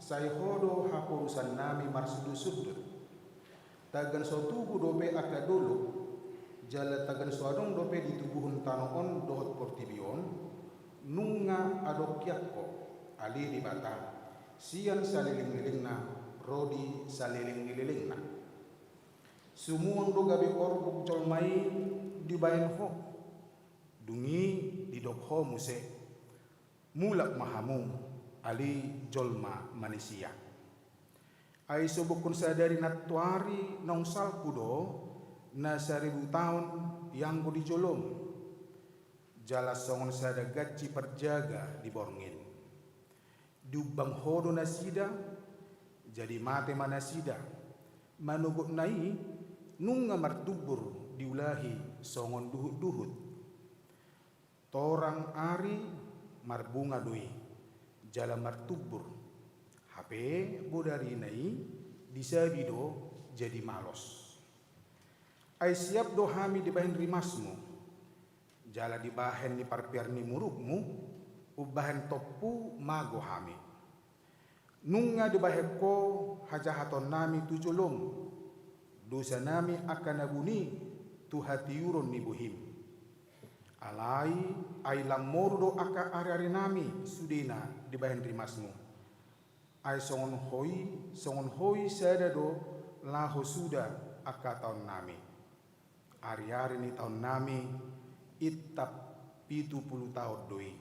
sai Ho do haporusannami marsundut-sundut. Tagan so tubu dope angka dolok, jala tagan so adong dope ditubuhon tano on dohot portibi on, nunga adong hian Ho, ale Debata, sian saleleng-lelengna ro di saleleng ni lelengna. Sumuang do gabe orbuk jolma i dibahen Ho. Dung i didok Ho muse, mulak ma hamu, ale jolma manisia. Ai sobokkon sadari nantoari naung salpu do na saribu taon ianggo di jolom, jala songon sada ganci parjaga di borngin. Diumbang Ho do nasida, jadi mate ma nasida. Manogotna i nunga martumbur diulahi songon duhut-duhut. Torang ari marbunga do i, jala martumbur. Hape bodarina i disabi do jadi malos. Ai siap do hami dibahen rimasmu, jala dibahen ni parpear ni murukmu, umbahen tompu mago hami. Nunga dibahen Ho hajahatonnami tu jolom, dosanami angka na buni tu hatiuron ni bohim. Alai, ai lam moru do angka ari-arinami sudena dibahen rimasmu. Ai songon Ho i, songon Ho i sada do laho suda angka taonnami. Ari-ari ni taonnami intap pitu pulu taon do i.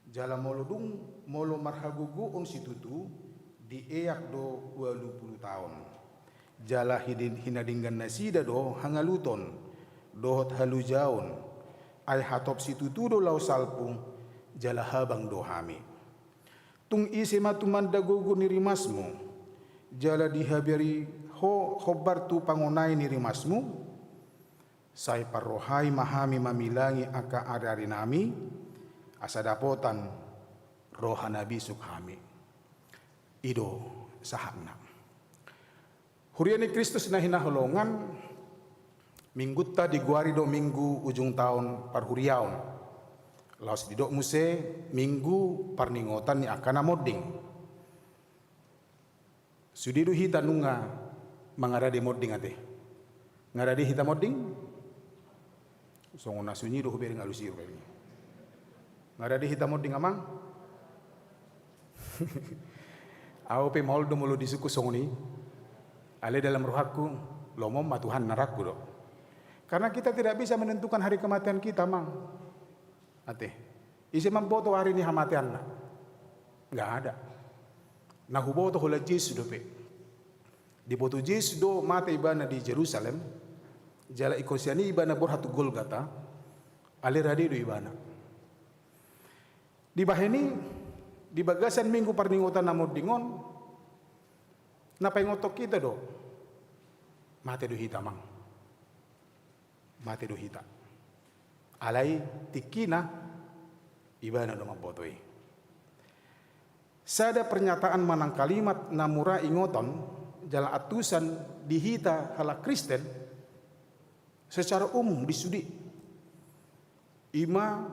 Jala molo dung, molo marhagogoon situtu, dieak do ualu pulu taon. Jala hidi-, hinadinggan nasida do hangaluton dohot halujaon. Ai hatop situtu do laho salpu, jala habang do hami. Tung ise ma tumanda gogo ni rimasmu, jala dihabari Ho hombar tu pangonai ni rimasmu? Sai parrohai ma hami mamilangi angka ari-arinami, asa dapotan roha na bisuk hami. I do sahatna. Huria ni Kristus na hinaholongan, minggunta digoari do minggu ujung taon parhuriaon. Laos didok muse minggu parningotan ni angka na monding. Sude do hita nunga mangarade monding ate. Ngarade hita monding? Songon na sunyi do hubereng alus i rupani. Ngarade hita monding amang? Au pe maol do molo disungkun songon i. Alai dalam rohangku, lomo ma Tuhan na rangku do. Karena kita tidak bisa menentukan hari kematian kita, amang. Ate. Ise mamboto ari ni hamateanna? Nggak ada. Na huboto holan Jesus dope. Diboto Jesus do mate ibana di Jerusalem, jala ingkon sian i ibana borhat tu Golgata, alai rade do ibana. Dibahen i, Di bagasan Minggu Parningotan na monding on, na paingothon hita do, mate do hita, amang. Mate do hita. Alai tingkina, Ibana do mamboto i. Sada pernyataan manang kalimat na mura ingoton jala antusan di hita halak Kristen secara umum di sude, i ma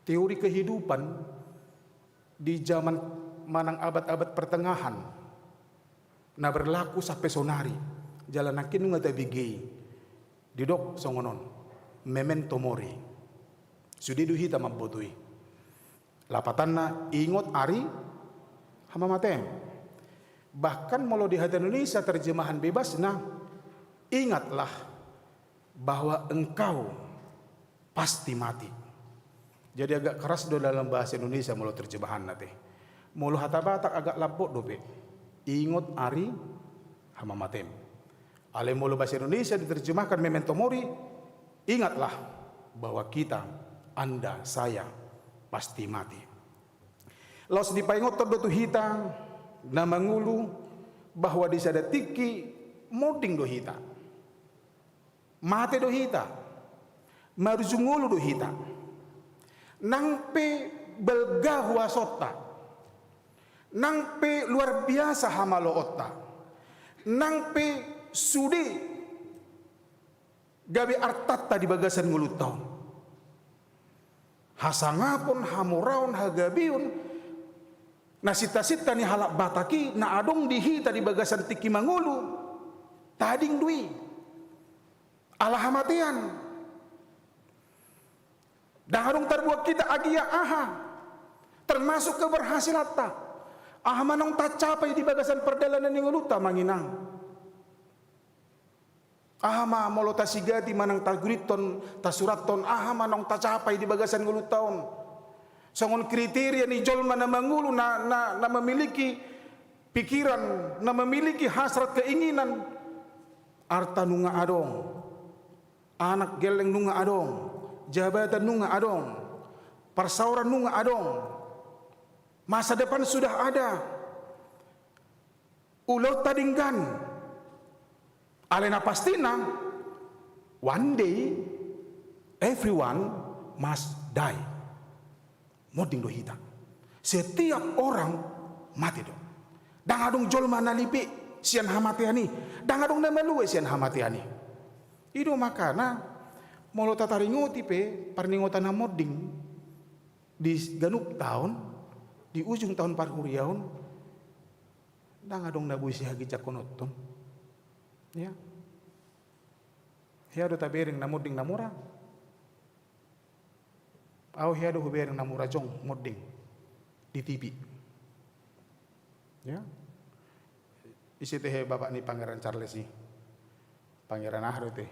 teori kehidupan di zaman manang abad-abad pertengahan na berlaku sampe sonari, jala nangkin nunga tabege i. Didok songon on, memento mori. Sude do hita mamboto i. Lapatanna, ingot ari hamamatean. Bahkan molo di hata Indonesia terjemahan bebasna, ingatlah bahwa engkau pasti mati. Jadi agak keras do dalam bahasa Indonesia molo terjemahanna te. Molo hata Batak agak lambok dope. Ingot ari hamamatem. Alai molo bahasa Indonesia diterjemahkan memento mori, ingatlah bahwa kita, Anda, saya, pasti mati. Laos dipaingothon do tu hita na mangolu bahwa di sada tingki monding do hita. Mate do hita. Marujung ngolu do hita. Nang pe balga huasonta. Nang pe luar biasa hamaloonta. Nang pe sude gabe artanta di bagasan ngolunta on. Hasangapon, hamoraon, hagabeon, na sinta-sinta ni halak Batak i, na adong di hita di bagasan tingki mangolu, tading do i. Ala hamatean. Ndang adong tarbuat hita agia aha. Termasuk keberhasilanta. Aha ma naung tacapai di bagasan pardalanan ni ngolunta, amang inang. Aha ma molo tasigati manang taguriton, tasurathon, aha ma naung tacapai di bagasan ngolunta on. Songon kriteria ni jolma na mangolu, na, na, na memiliki pikiran, na memiliki hasrat keinginan. Arta nunga adong. Anak gelleng nunga adong. Jabatan nunga adong. Parsaoran nunga adong. Masa depan sudah ada. Ulaonta denggan. Alai na pastina, one day, everyone must die. Monding do hita. Setiap orang mati do. Ndang adong jolma na lipe sian hamatean i. Ndang adong na malua sian hamatean i. I do makana, molo tataringoti pe parningotan na monding di ganup taon, di ujung taon parhuriaon, ndang adong na boi sihaginjangkononton. Ya. Hea do tabereng na monding na mura. Au hea do hubereng na mura jong monding di T V. Ya. Ise tehe bapak ni Pangeran Charles i? Pangeran aha do tehe?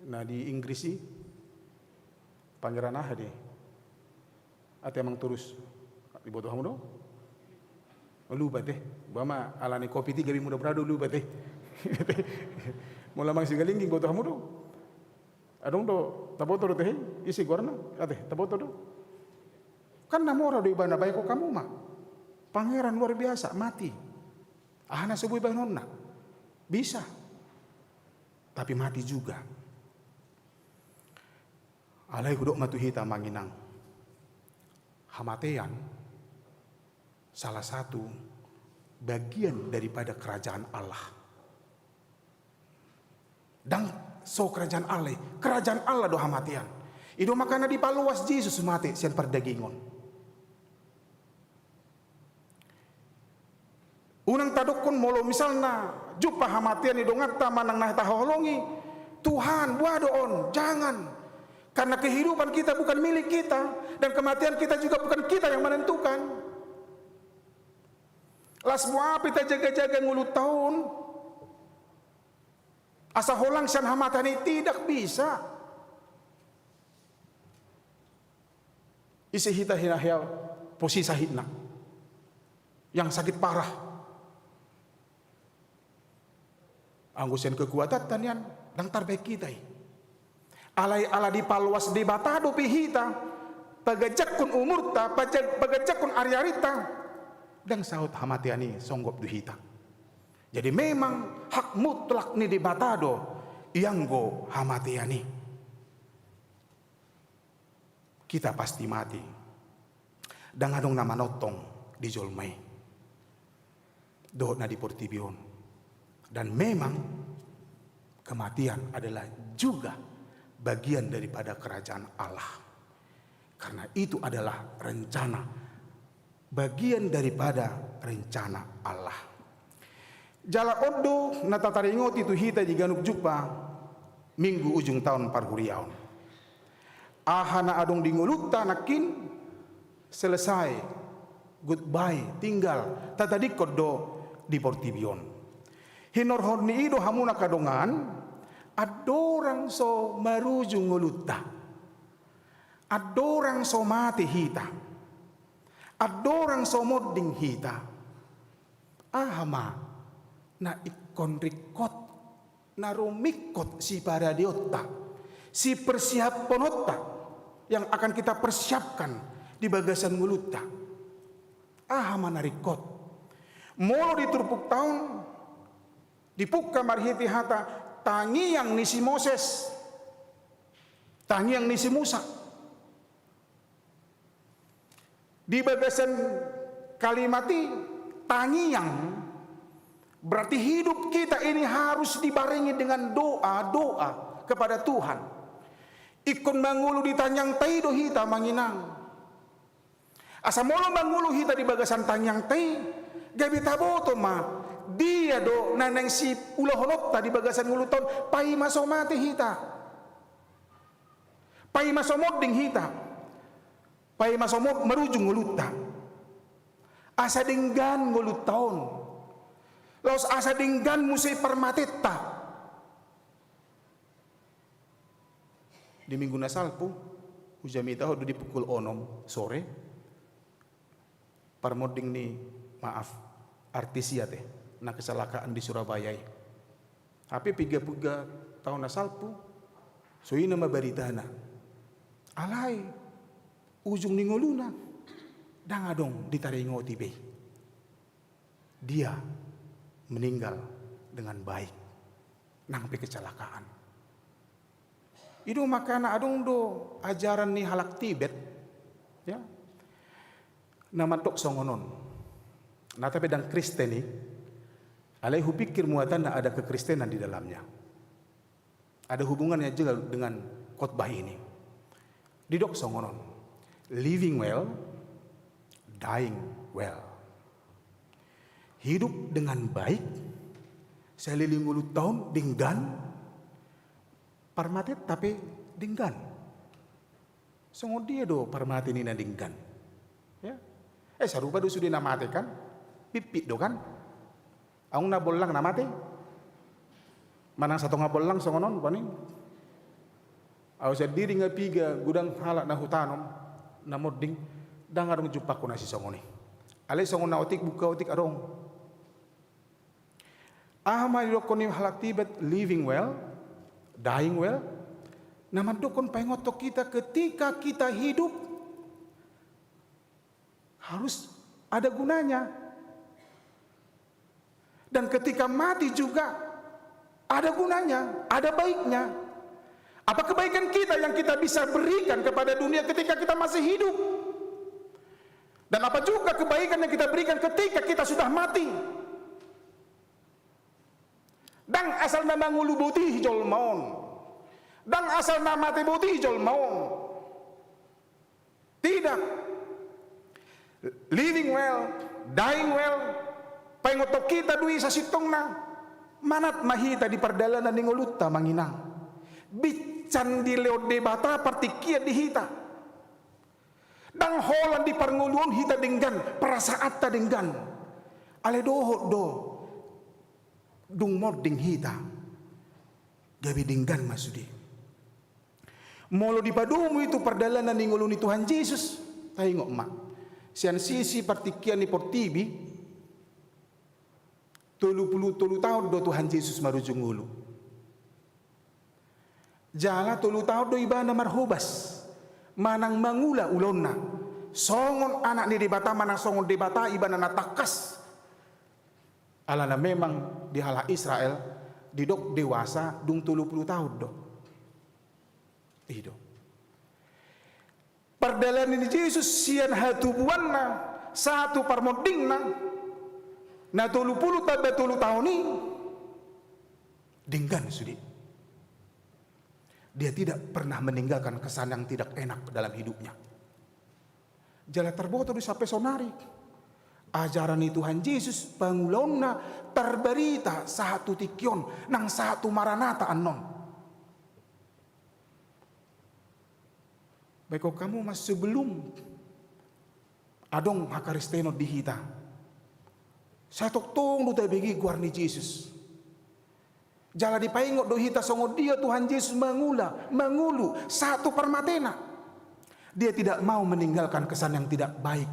Na di Inggris i, Pangeran aha do i? Ate amang Turus, diboto hamu do? Lupa tehe. Bah ma ala ni covid i gabe mura-mura do lupa tehe. Molo amang Sigalingging, boto hamu do? Adong do, taboto do tehe? Ise goarna? Ate, taboto do? Kan na mora do ibana, baen hamu ma. Pangeran luar biasa, mati. Aha na so boi baenonna? Bisa. Tapi mati juga. Alai hudok ma tu hita, amang inang. Hamatean salah satu bagian daripada kerajaan Allah. Ndang so kerajaan Allah i, kerajaan Allah do hamatean. I do makana dipaloas Jesus mate sian pardagingon. Unang tadokkon molo misalna jumpa hamatean di donganta manang na tahaholongi, Tuhan, boha do on? Jangan. Karena kehidupan kita bukan milik kita, dan kematian kita juga bukan kita yang menentukan. Las boha pe tajaga-jaga ngolunta on, asa holang sian hamatean i, tidak bisa. Ise hita hina hea posisi sahitna yang sakit parah. Anggo sian kekuatanta nian, ndang tarbaen hita i. Alai ala dipaloas Debata dope hita, paganjakkon umurta, paja-, paganjakkon ariarinta, ndang saut hamatean i songgop tu hita. Jadi memang hak mutlak ni Debata do ianggo hamatean i. Kita pasti mati. Ndang adong na manongtong di jolma i dohot na di portibi on. Dan memang kematian adalah juga bagian daripada kerajaan Allah. Karena itu adalah rencana, bagian daripada rencana Allah. Jala on do na tataringoti tu hita di ganup jumpa Minggu ujung taon parhuriaon. Aha na adong di ngolunta nangkin selesai, goodbye, tinggal, tatadingkon do di portibi on. Hinorhon ni i do hamu na angka dongan, andorang so marujung ngolunta, andorang so mate hita, andorang so monding hita, aha ma na ingkon ringkot, na rumingkot siparadeonta, sipersiapononta yang akan kita persiapkan di bagasan ngolunta? Aha ma na ringkot? Molo di turpukta on dipungka marhite hata tangiang ni si Moses, tangiang ni si Musa. Di bagasan kalimat i, tangiang, berarti hidup kita ini harus dibarengi dengan doa-doa kepada Tuhan. Ingkon mangolu di tangiangta i do hita, amang inang. Asa molo mangolu hita di bagasan tangiangta i, gabe taboto ma dia do na naeng siulahononta di bagasan ngolunta on, paima so mate hita, paima so monding hita, paima so mo-, marujung ngolunta. Asa denggan ngolunta on, laos asa denggan muse parmatenta. Di minggu na salpu, hujamita ho do di pukul onom sore, parmonding ni, maaf, artis i ate, na kecelakaan di Surabaya i. Hape piga-piga taon na salpu, songon i ma baritana. Alai ujung ni ngoluna ndang adong ditaringoti be. Dia meninggal dengan baik, nang pe kecelakaan. I do makana adong do ajaran ni halak Tibet, ya, na mandok songon on. Na, tapi ndang Kristen i, alai hupikir muatanna ada kekristenan di dalamnya. Ada hubungannya juga dengan khotbah ini. Didok songon on, living well, dying well. Hidup dengan baik, saleleng ngolunta on denggan, parmatenta pe denggan. Songon dia do parmate ni na denggan? Ya. Eh, sarupa do sude na mate kan? Pitpit do kan? Adong na bollang na mate? Manang satonga bollang songon on, paning. Au sandiri nga piga godang halak na hutanom, na monding, ndang adong jumpangku na sisongon i. Alai songon na otik, buka otik adong. Aha ma didokkon ni halak Tibet living well, dying well? Na mandokkon paingothon hita, ketika kita hidup harus ada gunanya. Dan ketika mati juga ada gunanya, ada baiknya. Apa kebaikan kita yang kita bisa berikan kepada dunia ketika kita masih hidup? Dan apa juga kebaikan yang kita berikan ketika kita sudah mati? Ndang asal na mangolu boti jolma on. Ndang asal na mate boti jolma on. Tidak. Living well, dying well, paingothon hita do i sasintongna. Manat ma hita di pardalanan ni ngolunta, amang inang. Binsan dilehon Debata partingkian di hita. Ndang holan di parngoluon hita denggan, perasaanta denggan. Alai dohot do dung monding hita, gabe denggan ma sude. Molo dipadomu i tu pardalanan ni ngolu ni Tuhan Jesus, taingot ma, sian sisi partingkian ni portibi, tolu pulu tolu taon do Tuhan Jesus marujung ngolu. Jala tolu taon do ibana marhobas, manang mangula ulaonna songon anak ni Debata, manang songon Debata ibana na tangkas. Alana memang di halak Israel didok dewasa dung tolu pulu taon do. I do. Pardalanan ni Jesus sian hatubuanna sahat tu parmondingna na tolu pulu tamba tolu taon i, denggan sude. Dia tidak pernah meninggalkan kesan yang tidak enak dalam hidupnya. Jala tarboto do sampe sonari ajaran ni Tuhan Jesus, pangulaonna tarbarita sahat tu tingki on, nang sahat tu Maranata annon. Baen hamu ma, sebelum adong hakaristenon di hita, sai tongtong do tabege goar ni Jesus. Jala dipaingot do hita songon dia Tuhan Jesus mangula, mangolu, sahat tu parmatena. Dia tidak mau meninggalkan kesan yang tidak baik,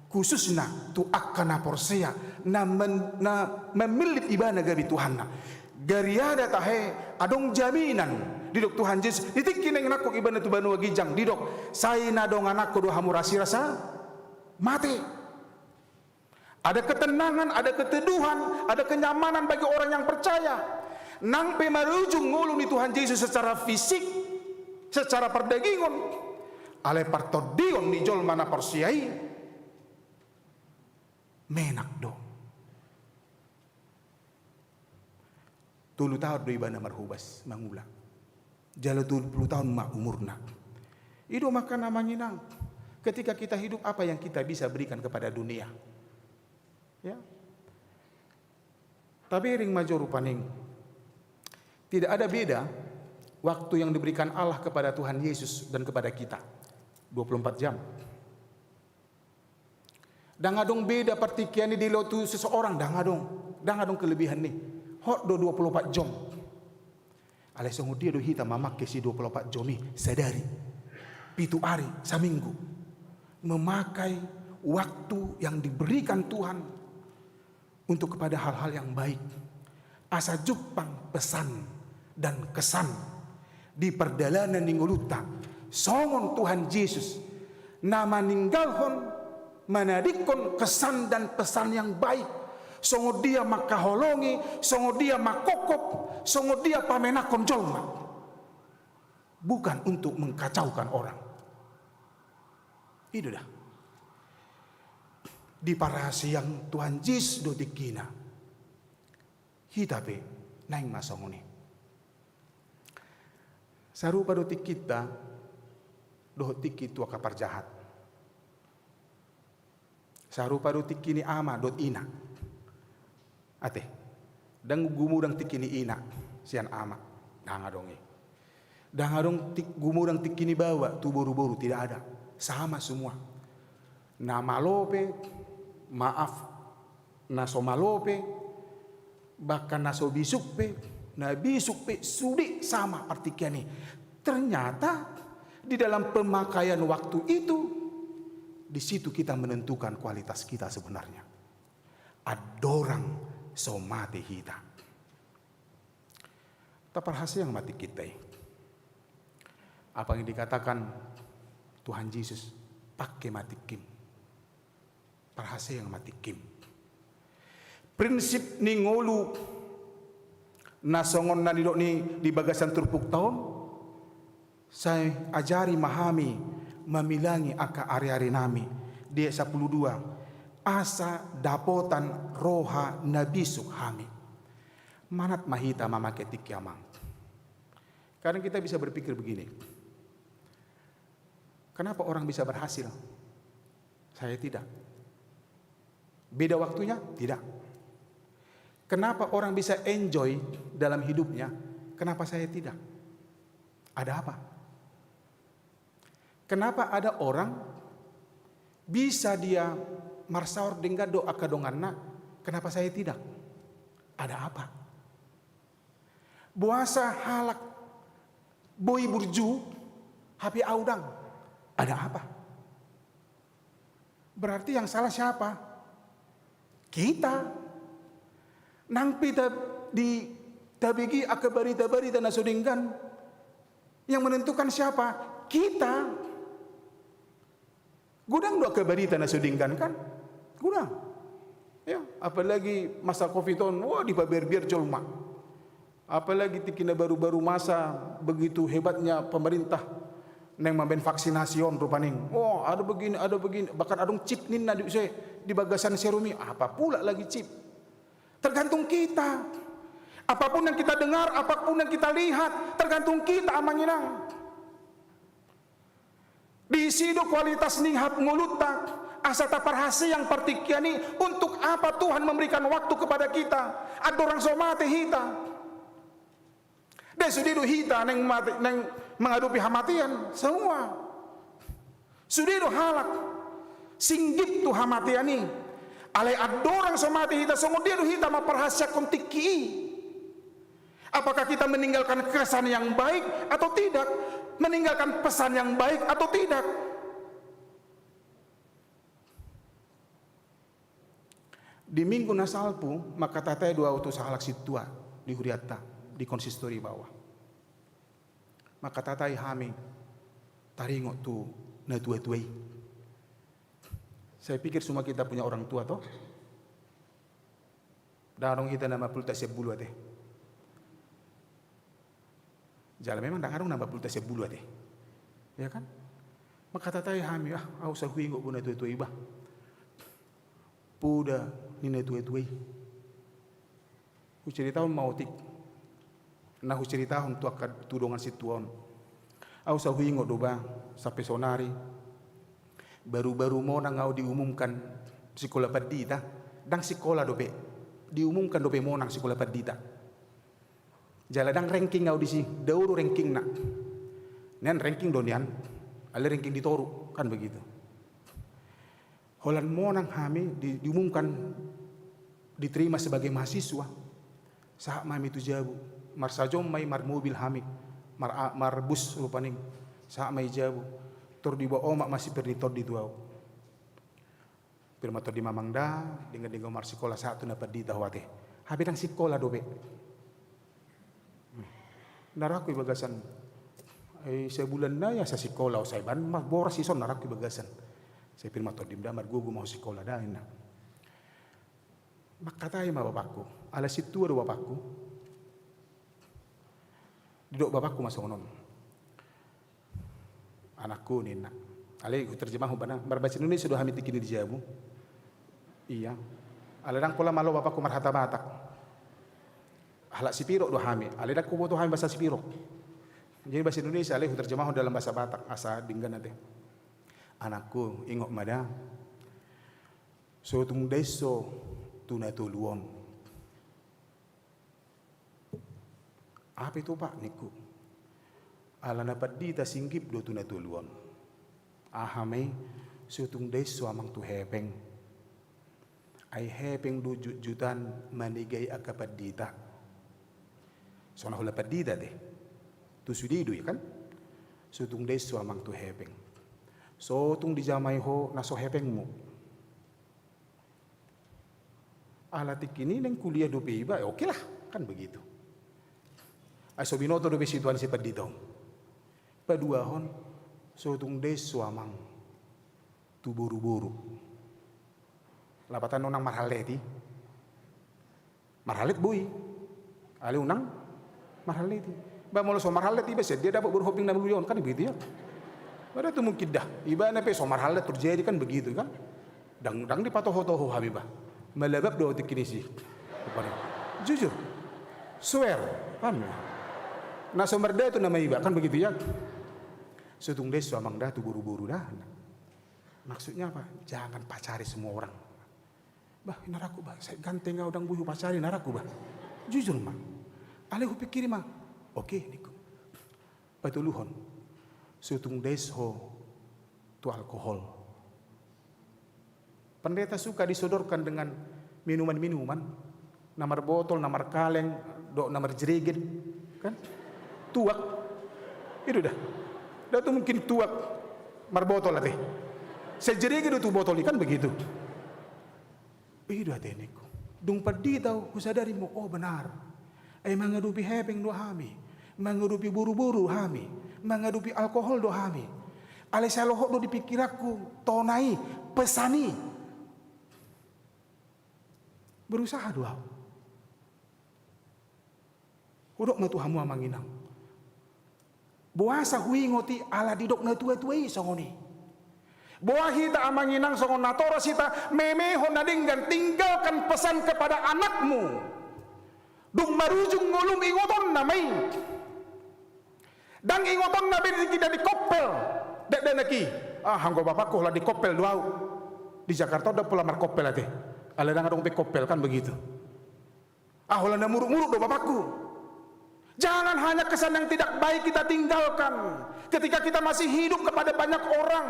khususna tu angka na porsea, na men-, na mamillit ibana gabe Tuhanna. Gariada tahe adong jaminan, didok Tuhan Jesus, di tingki naeng nangkok ibana tu banua ginjang, didok, sai na dongananku do hamu rasirasa mate. Ada ketenangan, ada keteduhan, ada kenyamanan bagi orang yang percaya. Nang pe marujung ngolu ni Tuhan Jesus secara fisik, secara perdagingon, alai partondion ni jolma na porsea i menak do. Tolu taon do ibana marhobas mangula. Jala tolu pulu taon ma umurna. I do maka, Amang Inang, ketika kita hidup, apa yang kita bisa berikan kepada dunia? Ya. Tabereng ma jo rupani. Tidak ada beda waktu yang diberikan Allah kepada Tuhan Yesus dan kepada kita. Dua puluh empat jam. Ndang adong beda partingkian i di lotu seseorang, ndang adong. Ndang adong kelebihan i. Hot do dua puluh empat jam. Alai songon dia do hita mamangke si dua puluh empat jam i sadari, pitu ari, saminggu, memakai waktu yang diberikan Tuhan untuk kepada hal-hal yang baik. Asa jumpang pesan dan kesan di pardalanan ni ngolunta songon Tuhan Jesus na maninggalhon, manadingkon kesan dan pesan yang baik. Songon dia mangkaholongi, songon dia mangkophop, songon dia pamenakhon jolma. Bukan untuk mengkacaukan orang. I do da. Diparhaseang Tuhan Jesus do tingkina. Hita pe naeng ma songon i. Sarupa do tingkinta dohot tingki tu angka parjahat. Sarupa do tingki ni ama dohot ina. Ate, ndang gumodang tingki ni ina sian ama. Ndang adong i. Ndang adong ti-, gumodang tingki ni baoa tu boruboru, tidak ada. Sama semua. Na malo pe, maaf, na so malo pe, bahkan na so bisuk pe, na bisuk pe, sude sama partingkian i. Ternyata di dalam pemakaian waktu itu, di situ kita menentukan kualitas kita sebenarnya. Andorang so mate hita. Taparhaseang ma tingkinta i. Apa yang dikatakan Tuhan Jesus, pangke ma tingkim. Parhaseang ma tingkim. Prinsip ni ngolu na songon na nidok ni di bagasan turpukta on, sai ajari ma hami mamilangi angka ariarinami. Di ayat sampulu dua, asa dapotan roha na bisuk hami. Manat ma hita mamake tingki, Amang. Kadang kita bisa berpikir begini, kenapa orang bisa berhasil, saya tidak? Beda waktunya? Tidak. Kenapa orang bisa enjoy dalam hidupnya, kenapa saya tidak? Ada apa? Kenapa ada orang bisa dia marsaor denggan dohot angka donganna, kenapa saya tidak? Ada apa? Boasa halak boi burju, hape ahu ndang? Ada apa? Berarti yang salah siapa? Kita. Nang pe ta-, di, tabege angka barita-barita na so denggan, yang menentukan siapa? Kita. Godang angka barita na so denggan kan? Godang. Ya, apalagi masa covid on, wah, dipabiar-biar jolma. Apalagi tingki na baru-baru masa, begitu hebatnya pemerintah naeng mambaen vaksinasi on rupani. Oh, ada begini, ada begini, bahkan adong chip ninna di, se, di bagasan serum i, apa pula lagi chip. Tergantung kita. Apapun yang kita dengar, apapun yang kita lihat, tergantung kita, Amang Inang. Diisi do kualitas ni hap ngolunta, asa taparhasiang partingkian i, untuk apa Tuhan memberikan waktu kepada kita? Andorang so mate hita. Dang sude do hita naeng mate, naeng mangadopi hamatean, saua. Sude do halak singgip tu hamatean i. Alai andorang so mate hita, songon dia do hita mamparhasiangkon tingki i? Apakah kita meninggalkan kesan yang baik atau tidak? Meninggalkan pesan yang baik atau tidak? Di minggu na salpu, mangkatai do ahu tu sahalak sintua di hurianta, di konsistori bawah. Mangkatai hami taringot tu natua-tua i. Saya pikir semua kita punya orang tua, toh? Dang adong hita na mapulta sian bulu ate. Jala memang dang adong na mapulta sian bulu ate. Ya kan? Mangkatai hami, ah, ahu sai huingot do natua-tua i bah. Poda ni natua-tua i. Huceritahon ma otik. Na huceritahon tu angka, tu dongan sintua on. Ahu sai huingot do bah, sampe sonari. Baru-baru monang ahu diumumkan sikola pandita. Dang sikola dope. Diumumkan dope monang sikola pandita. Jala dang ranking ahu disi, dao do rankingna. Nian ranking do nian, alai ranking di toru, kan begitu. Holan monang hami di, diumumkan diterima sebagai mahasiswa. Sahat ma hami tu jabu, marsajom ma i marmobil hami, mar, marbus rupani. Sahat ma i jabu, tor diboan omak ma si Perni Tondi tu ahu. Pir ma tondi ma amang da, denggan-denggan marsikola sahat tu na pandita ho ate. Hape dang sikola dope. Na rohangku di bagasan, eh, sabulan nai asa sikola ho, sai baen ma boras dison, na rohangku di bagasan. Sai pir ma tondim da, margogo ma ho sikola da, ninna. Mangkatai ma bapakku, ala sintua do bapakku. Didok bapakku ma songon on. Anakku, ninna. Alai huterjemahon, bana marbahasa Indonesia do hami tingki i di jabu. Iya. Alai dang pola malo bapakku marhata Batak. Halak Sipirok do hami, alai dang huboto hami bahasa Sipirok. Jadi bahasa Indonesia, alai huterjemahon dalam bahasa Batak, asa denggan ate. Anakku, ingot ma da. So tung dais ho tu na tolu on. Aha pe tutu, Pak, ningku. Ala na pandita singgip do tu na tolu on. Aha ma i, so tung dais ho amang tu hepeng. Ai hepeng do jutjutan manegai angka pandita. So na holan pandita ate. Tu sude do i kan. So tung dais ho amang tu hepeng. So tung dijamai ho na so hepengmu. Ala tingki i naeng kuliah dope iba, ya oke lah, kan begitu. Ai so binoto dope situasi pandita on. Paduahon, so tung dais ho amang tu boru-boru. Lapatanna unang marhallet i. Marhallet boi. Alai unang marhallet i. Ba molo so marhallet iba, sian dia dapot boru hombing na muli on, kan begitu ya. Ba dang tung mungkin da. Ibana pe so marhallet terjadi kan begitu kan. Dang, dang dipatoho-toho hami ba. Malabab do tingki i si. Jujur. Swear. Kan. Na so mardatu nama iba kan begitu ya. So tung dais ho amang da tu boru-boru da. Maksudnya apa? Jangan pacari semua orang. Bah, inarangku bah, sai ganteng au, dang boi hupacari inarangku bah. Jujur ma. Alai hupikiri ma. Oke, ningku. Patoluhon. So tung dais ho tu alkohol. Pendeta suka disodorkan dengan minuman-minuman. Na marbotol, na markaleng, dohot na marjerigen. Kan? Tuak. I do da. Dang tung mungkin tuak marbotol ate. Sai jerigen do tu botol i kan begitu. I do ate ningku. Dung pandita au, husadari ma, oh benar. Ai mangadopi hepeng do hami. Mangadopi boru-boru hami. Mangadopi alkohol do hami. Alai sai lohot do di pikiranku tona i, pesan i. Berusaha do ahu. Hudok ma tu hamu amang inang. Boasa huingot i? Ala didok na tua-tua i songon i. Boa hita amang inang songon natoras hita memehon na denggan, tinggalkan pesan kepada anakmu. Dung marujung ngolum ingotonna ma i. Ndang ingotonna be di, di koppel. Dakdanak i. Ah, anggo bapakku holan di koppel do ahu. Di Jakarta ndang pola markoppel ate. Alai ndang adong be koppel kan begitu. Ah, holan na muruk-muruk do bapakku. Jangan hanya kesan yang tidak baik kita tinggalkan. Ketika kita masih hidup kepada banyak orang,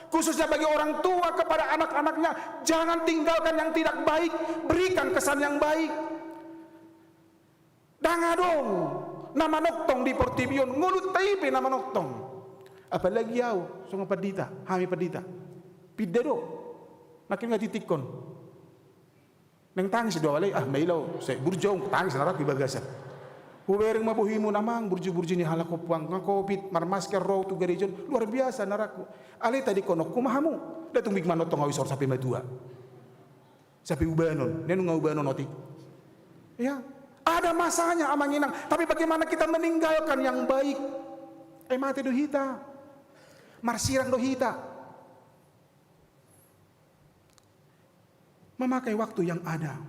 khususnya bagi orang tua kepada anak-anaknya, jangan tinggalkan yang tidak baik, berikan kesan yang baik. Ndang adong na manongtong di portibi on, ngolunta i pe na manongtong. Apalagi ahu, songon pandita, hami pandita. Pinda do. Nangkin nga titik on. Naeng tangis do ahu alai, ah, maila ahu, sai burju ahu, tangis na rangku i bagasan. Hubereng ma bohimuna amang, burju-burju ni halak Hopang, nga covid, marmasker ro tu gareja on, luar biasa na rangku. Alai tadingkononku ma hamu, ndang tung boi manongtong ahu i saur sampe matua. Sampe ubanon, nunga ubanon otik. Ya, ada masanya amang inang, tapi bagaimana kita meninggalkan yang baik? Eh, mate do hita. Marsirang do hita. Memakai waktu yang ada.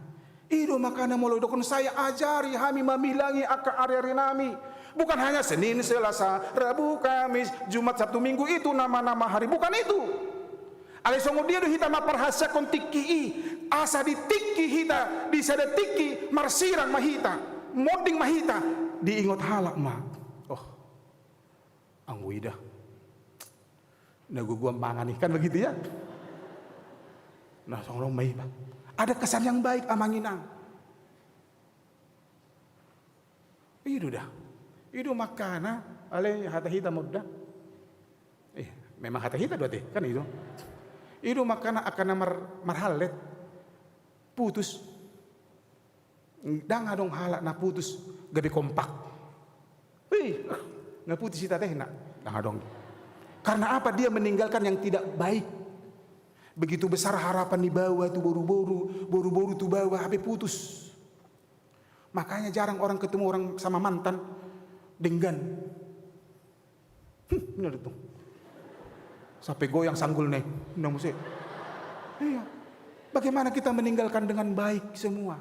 I do makana molo didok on sai ajari hami mamilangi angka ari-ari nami. Bukan hanya Senin, Selasa, Rabu, Kamis, Jumat, Sabtu, Minggu itu nama-nama hari. Bukan itu. Alai songon dia do hita mamparhaseangkon tingki i. Asa di tingki hita, di sada tingki marsirang ma hita. Monding ma hita. Diingot halak ma. Oh. Anggo i da. Na gogo mangan i, kan begitu ya? Nah, songon on ma i ba. Ada kesan yang baik amang inang. I do da. I do makana, alai hata hita ma da. Eh, memang hata hita do ate, kan i do. I do makana angka na mar-, marhallet. Putus. Ndang adong halak na putus gabe kompak. Wih, na putus hita tehna. Ndang adong. Karena apa? Dia meninggalkan yang tidak baik. Begitu besar harapan dibawa tu boru-boru, boru-boru tu bawa, hape putus. Makanya jarang orang ketemu orang sama mantan, denggan. Hmm, ini ada tuh. Sampai goyang sanggulnya. Ini mesti. Iya. Bagaimana kita meninggalkan dengan baik semua?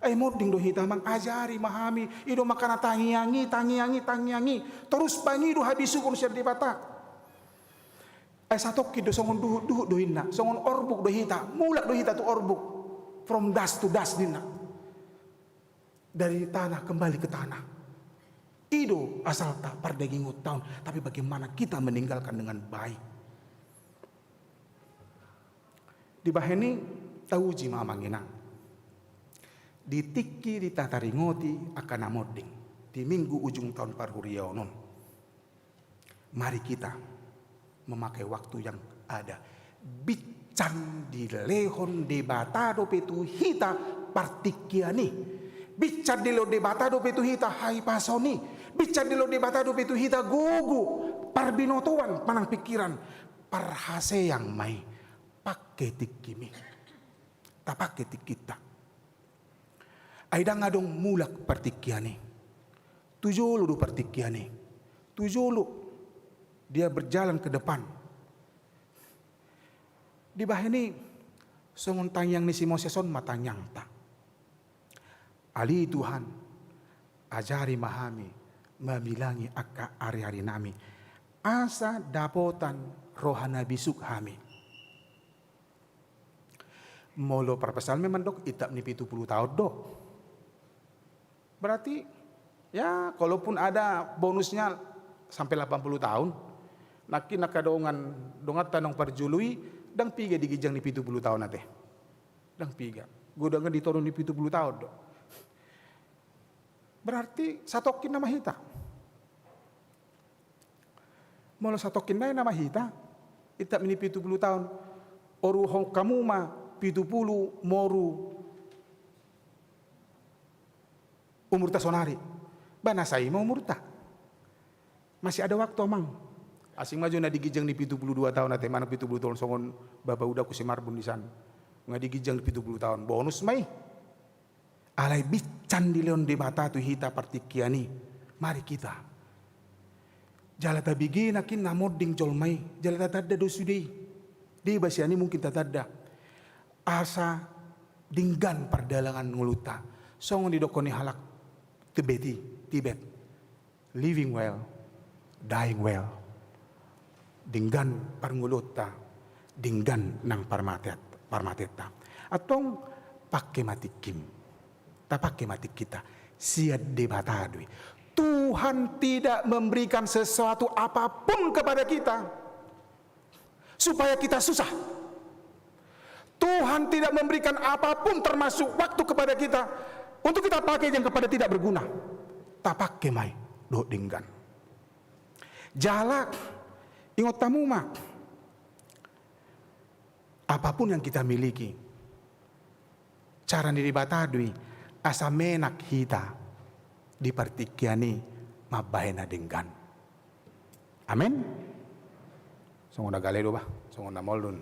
Eh, monding do hita amang, ajari ma hami. I do makana tangiangi, tangiangi, tangiangi. Torus pangido habisuhon sian Debata. Eh, satongkin do songon duhut-duhut do inna. Songon orbuk do hita. Mulak do hita tu orbuk. From dust to dust ninna. Dari tanah kembali ke tanah. I do asalta pardagingonta on, tapi bagaimana kita meninggalkan dengan baik. Dibahen i tauji ma amang inang. Di tingki di tataringoti angka na monding di minggu ujung taon parhuriaon on. Mari kita memakai waktu yang ada. Bincan dilehon Debata dope tu hita partingkian i. Bincan dilehon Debata dope tu hita hahipason i. Bincan dilehon Debata dope tu hita gogo, parbinotoan, manang pingkiran. Parhaseang ma i, pangke tingkim i. Tapangke tingkinta. Ai ndang adong mulak partingkian i. Tu jolo do partingkian i. Tu jolo. Dia berjalan ke depan. Dibahen i songon tangiang ni si Moses on ma tangiangta. Ale Tuhan, ajari ma hami mamilangi angka ari-ari nami. Asa dapotan roha na bisuk hami. Molo parpsalmen mandok itap ni pitu pulu taon do. Berarti, ya, kalaupun ada bonusnya sampai delapan puluh tahun, nangkin angka dongan, donganta naung parjolo i, ndang piga di ginjang ni pitu pulu taon ate. Ndang piga. Godang di toru ni pitu pulu taon do. Berarti satongkin nama hita. Molo satongkin nai nama hita, itap ni pitu pulu taon, oruhon hamu ma pitu pulu moru umurta sonari. Ba na sai ma umurta. Masih ada waktu, Amang. Asing ma jo na di ginjang ni pitu pulu dua taon, ate, manang pitu pulu taon, songon bapa udaku si Marbun di san. Nga di ginjang ni pitu pulu taon, bonus ma i. Alai bincan dilehon Debata tu hita partingkian i. Mari hita. Jala tabege nangkin na monding jolma i, jala tatanda do sude i. Deba sian i mungkin tatanda. Asa denggan pardalanan ngolunta. Songon didokkon ni halak Tibet i, Tibet. Living well, dying well. Denggan parngoluonta, denggan nang parmateat-, parmateanta. Antong pangke ma tingkim. Tapangke ma tingkinta. Sian Debata do i. Tuhan tidak memberikan sesuatu apapun kepada kita supaya kita susah. Tuhan tidak memberikan apapun termasuk waktu kepada kita untuk kita pakai yang kepada tidak berguna. Tapangke ma i dohot denggan. Jala, ingot hamu ma, apapun yang kita miliki, cara ni Debata do i, asa menak hita di partingkian i mambahen na denggan. Amen. Songon na gale do bah, songon na maldon.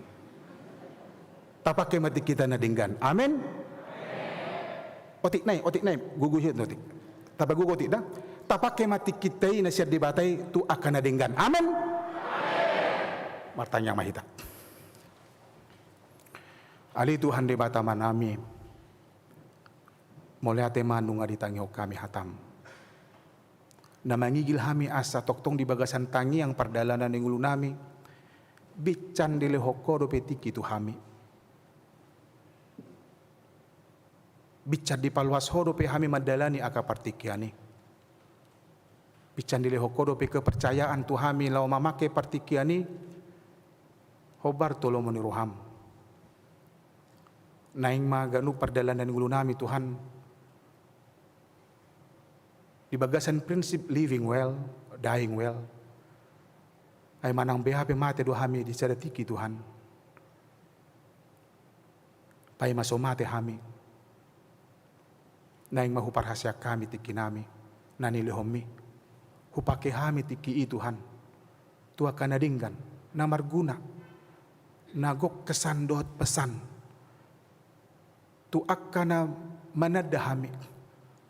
Tapangke ma tingkinta na denggan. Amen. Otik nai, otik nai, gogo hiot otik. Tapagogo otik da. Tapangke ma tingkinta i na sian Debata i tu angka na denggan. Amen. Martangiang ma hita. Ale Tuhan Debata Amanami, mauliate ma nunga ditangihon hami hatam. Na mangigil hami asa tongtong di bagasan tangiang pardalanan ni ngolunami, bincan dilehon Ho dope tingki tu hami. Bincan dipaluas Ho dope hami mandalani angka partingkian i. Bincan dilehon Ho dope kepercayaan tu hami laho mamangke partingkian i, hombar tu lomo ni roham. Naeng ma ganup pardalanan ni ngolunami Tuhan, di bagasan prinsip living well, dying well. Ai manang beha pe mate do hami di sada tingki Tuhan, paima so mate hami, naeng ma huparhaseang hami tingkinami na nilehonmi. Hupangke hami tingki i Tuhan tu angka na denggan, na marguna, na gok kesan dohot pesan tu angka na mananda hami,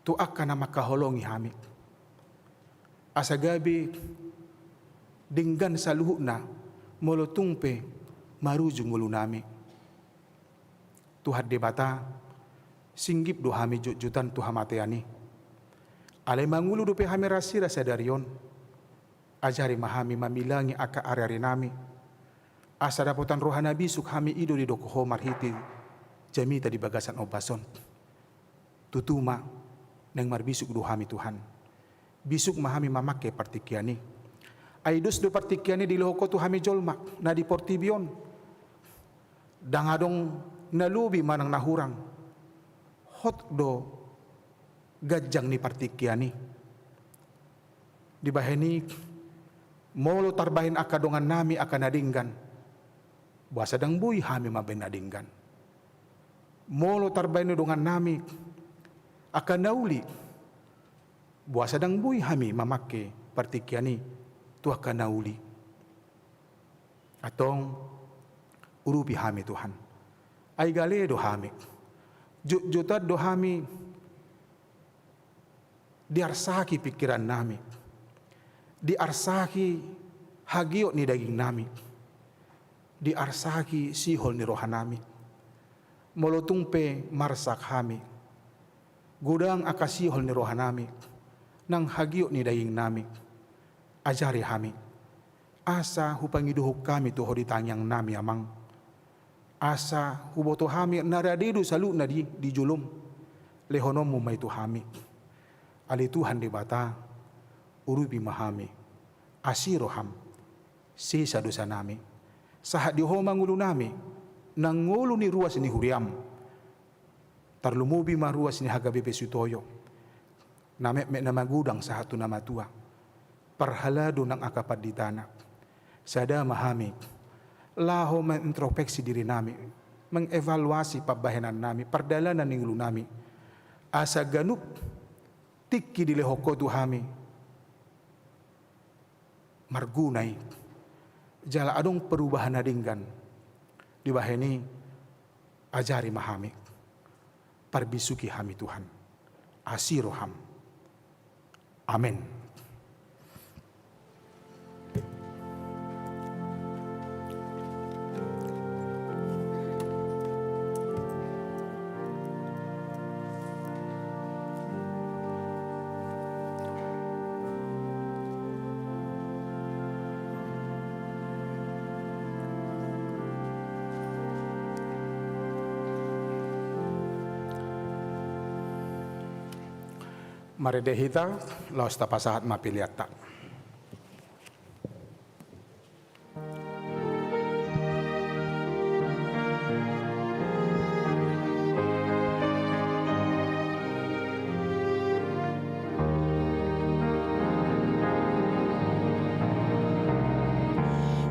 tu angka na mangkaholongi hami. Asa gabe denggan saluhutna molo tung pe maruju ngolunami. Tuhan Debata, singgip do hami jotjotan tu hamatean i. Alai mangolu dope hami rasirang sadari on. Ajari ma hami mamilangi angka ariarinami. Asa dapotan roha na bisuk hami, i do didok Ho marhite jamita di bagasan ombas on. Tutu ma, naeng marbisuk do hami Tuhan. Bisuk ma hami mamangke partingkian i. Ai dos do partingkian i dilehon Ho tu hami jolma na di portibi on. Ndang adong na lobi manang na hurang. Hot do ganjang ni partingkian i. Dibahen i, molo tarbahen angka dongannami angka na denggan, boasa ndang boi hami mambahen na denggan? Molo tarbahen dongannami angka na uli, boasa ndang boi hami mamangke partingkian i tu angka na uli? Antong urupi hami Tuhan. Ai gale do hami. Jotjotan do hami diarsaki pingkirannami, diarsaki hagiot ni dagingnami, diarsaki sihol ni rohanami. Molo tung pe marsak hami, godang angka sihol ni rohanami nang hagiot ni dagingnami, ajari hami, asa hupangidohon hami tu Ho di tangiangnami Amang. Asa huboto hami na rade do saluhutna di, di jolom. Lehononmu ma i tu hami. Ale Tuhan Debata, urupi ma hami. Asi roham, sesa dosanami. Sahat di Ho ma ngolunami, nang ngolu ni ruas ni huriam. Tarlumobi ma ruas ni H K B P Sutoyo. Na metmet na magodang sahat tu na matua. Parhalado nang angka panditana. Sada ma hami laho mengintrospeksi dirinami, mengevaluasi pambahenannami, pardalanan ni ngolunami. Asa ganup tingki dilehon Ho tu hami marguna i. jala adong perubahan na denggan. Dibahen i, ajari ma hami, parbisuhi hami Tuhan, asi roham. Amen. Marende hita, laos tapasahat ma peleanta.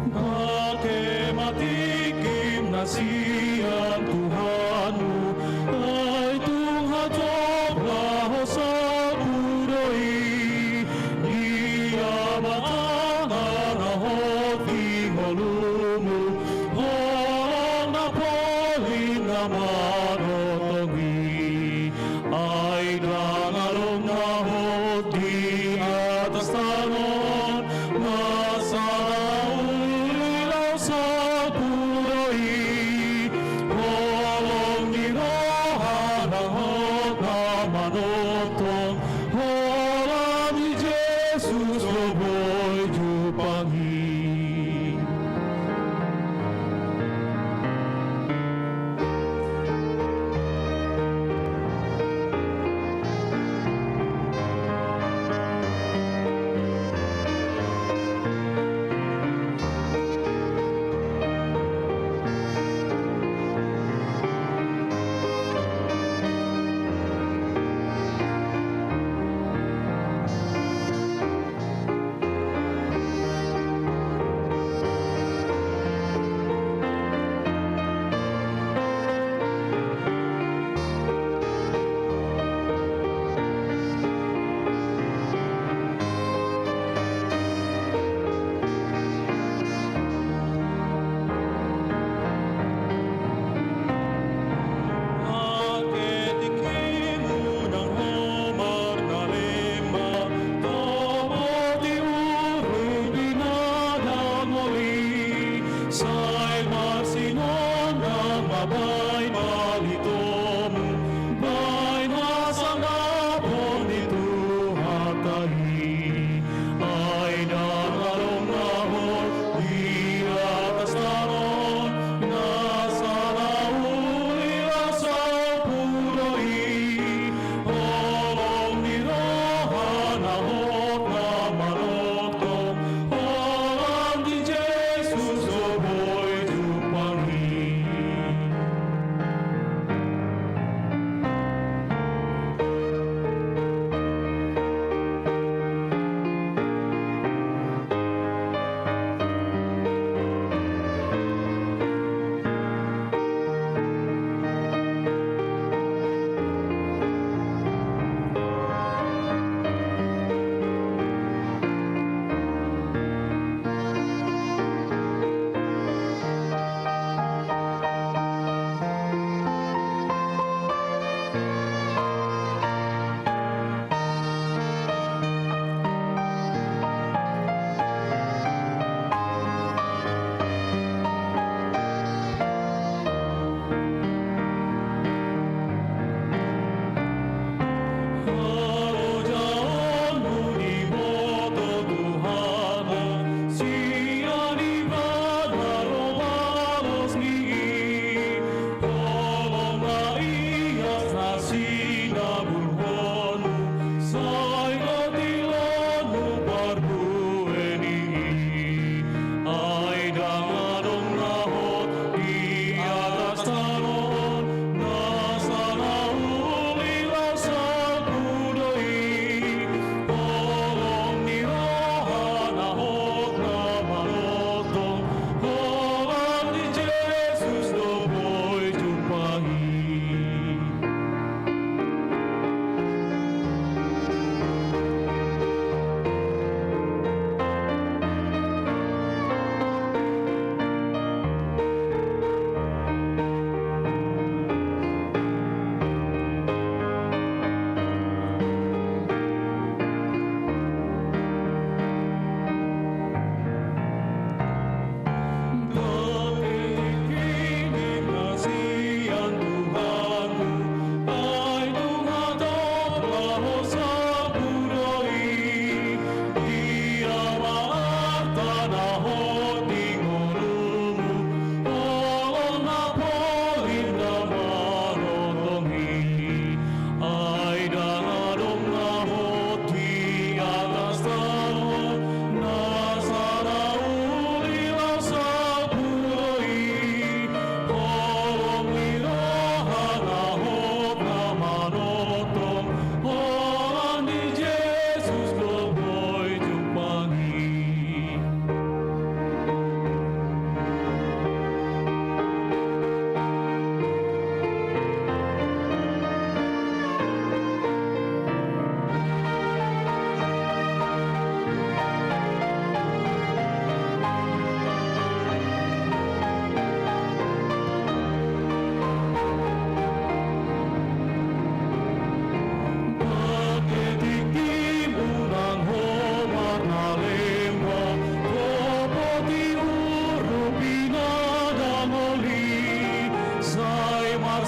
Pake ma tingkim na sian Tuhanmu, ai tung hatop laho sapulo i. Dia ma tangan na hot di ngolumu, holong na paling na manotong i. Ai ndang adong na hot di atas tano on, masa na uli laho sapulo i. Holong ni roha na hot na manotong, holan ni Jesus do boi jumpang i.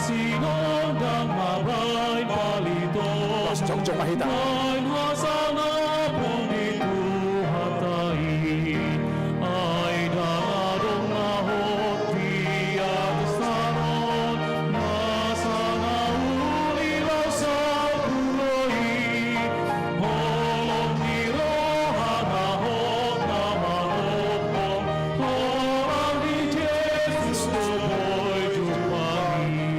Sinondang ma baen paliton. Pas jongjong ma hita. Baen hasangapon di Tuhanta i. Ai ndang adong na hot di atas tano on, na sanga uli laos saur matua i. Holong ni roha na hot na manopot, holan di Jesus do boi jumpang i.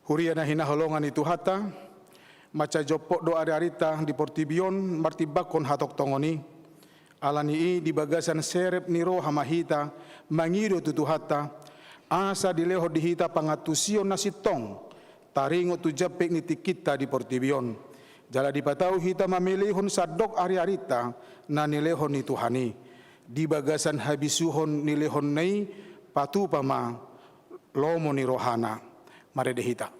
Huria na hinaholongan ni Tuhanta, mansai jompot do ariarinta di portibi on martimbangkon hatongtongon i. Ala ni i di bagasan serep ni roha ma hita mangido tu Tuhanta, asa dilehon di hita pangantusion na sintong, taringot tu jampek ni tingkinta di portibi on. Jala dipatau hita mamelehon sandok ariarinta na nilehon ni Tuhan i. Di bagasan habisuhon nilehonna i patupa ma lomo ni rohana. Marende hita.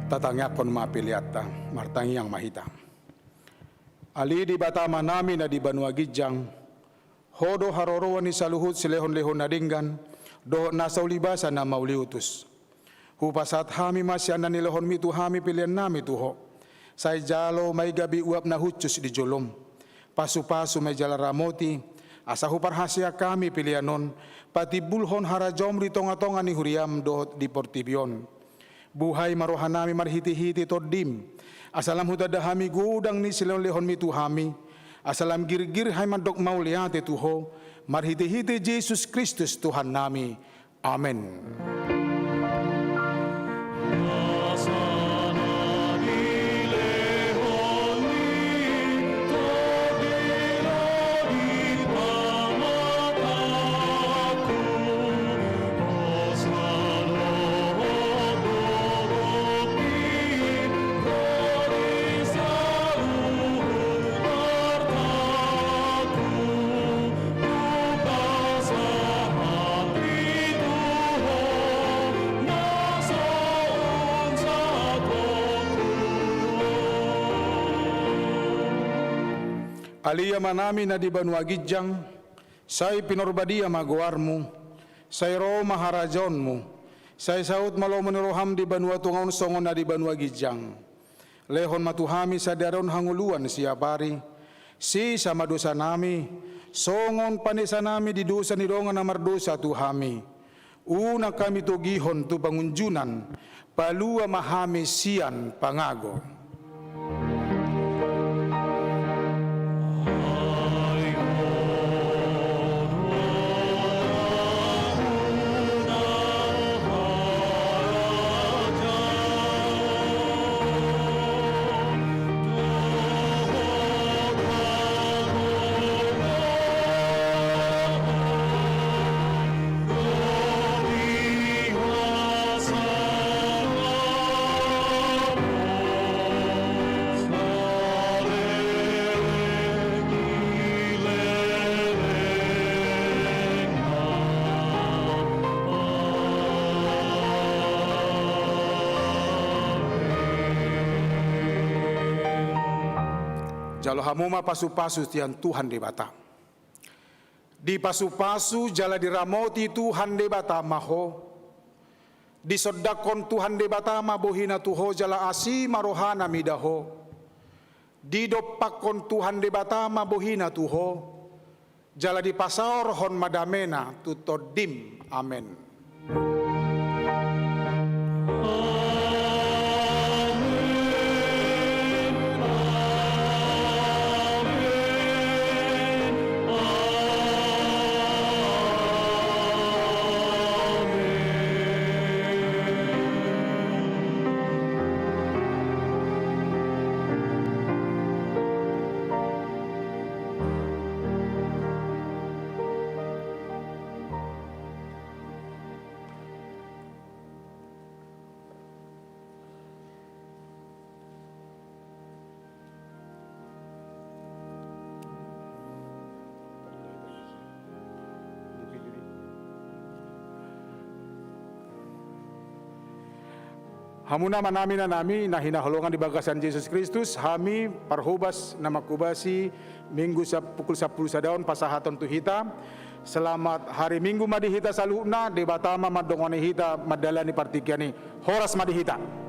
Tatangiangkon ma peleanta, martangiang ma hita. Ale Debata Amanami na di banua ginjang, Ho do haroroan ni saluhut silehonlehon na denggan dohot nasa ulibasa na mauliutus. Hupasahat hami ma sian na nilehonmi tu hami peleannami tu Ho. Sai jalo ma i gabe uap na hushus di jolom. Pasupasu ma i jala ramoti, asa huparhaseang hami pelean on patimbulhon harajaonmu di tongatonga ni huriam dohot di portibi on. Buhai ma rohanami marhitehite Tondim, asa lam hutanda hami godang ni silehonlehonmi tu hami, asa lam girgir hami mandok mauliate tu Ho, marhitehite Jesus Kristus Tuhannami. Amen. Ale Amanami na di banua ginjang, sai pinarbadia ma goarmu, sai ro ma harajaonmu, sai saut ma lomo ni roham di banua tonga on songon na di banua ginjang. Lehon ma tu hami sadari on hangoluan siapari, sesa ma dosanami, songon panesanami di dosa ni dongan na mardosa tu hami. Unang hami togihon tu pangunjunan, palua ma hami sian pangago. Jalo hamu ma pasupasu sian Tuhan Debata. Dipasupasu jala diramoti Tuhan Debata ma ho. Disondangkon Tuhan Debata ma bohina tu ho jala asi ma rohana mida ho. Didompakkon Tuhan Debata ma bohina tu ho, jala dipasaorhon ma damena tu tondim. Amen. Hamuna amanami, inanami, na hinaholongan di bagasan Jesus Kristus, hami parhobas na manghobasi Minggu sap-, pukul sampulu sada on pasahaton tu hita. Selamat hari Minggu ma di hita saluhutna, Debata ma mandongani hita mandalani partingkian i. Horas ma di hita.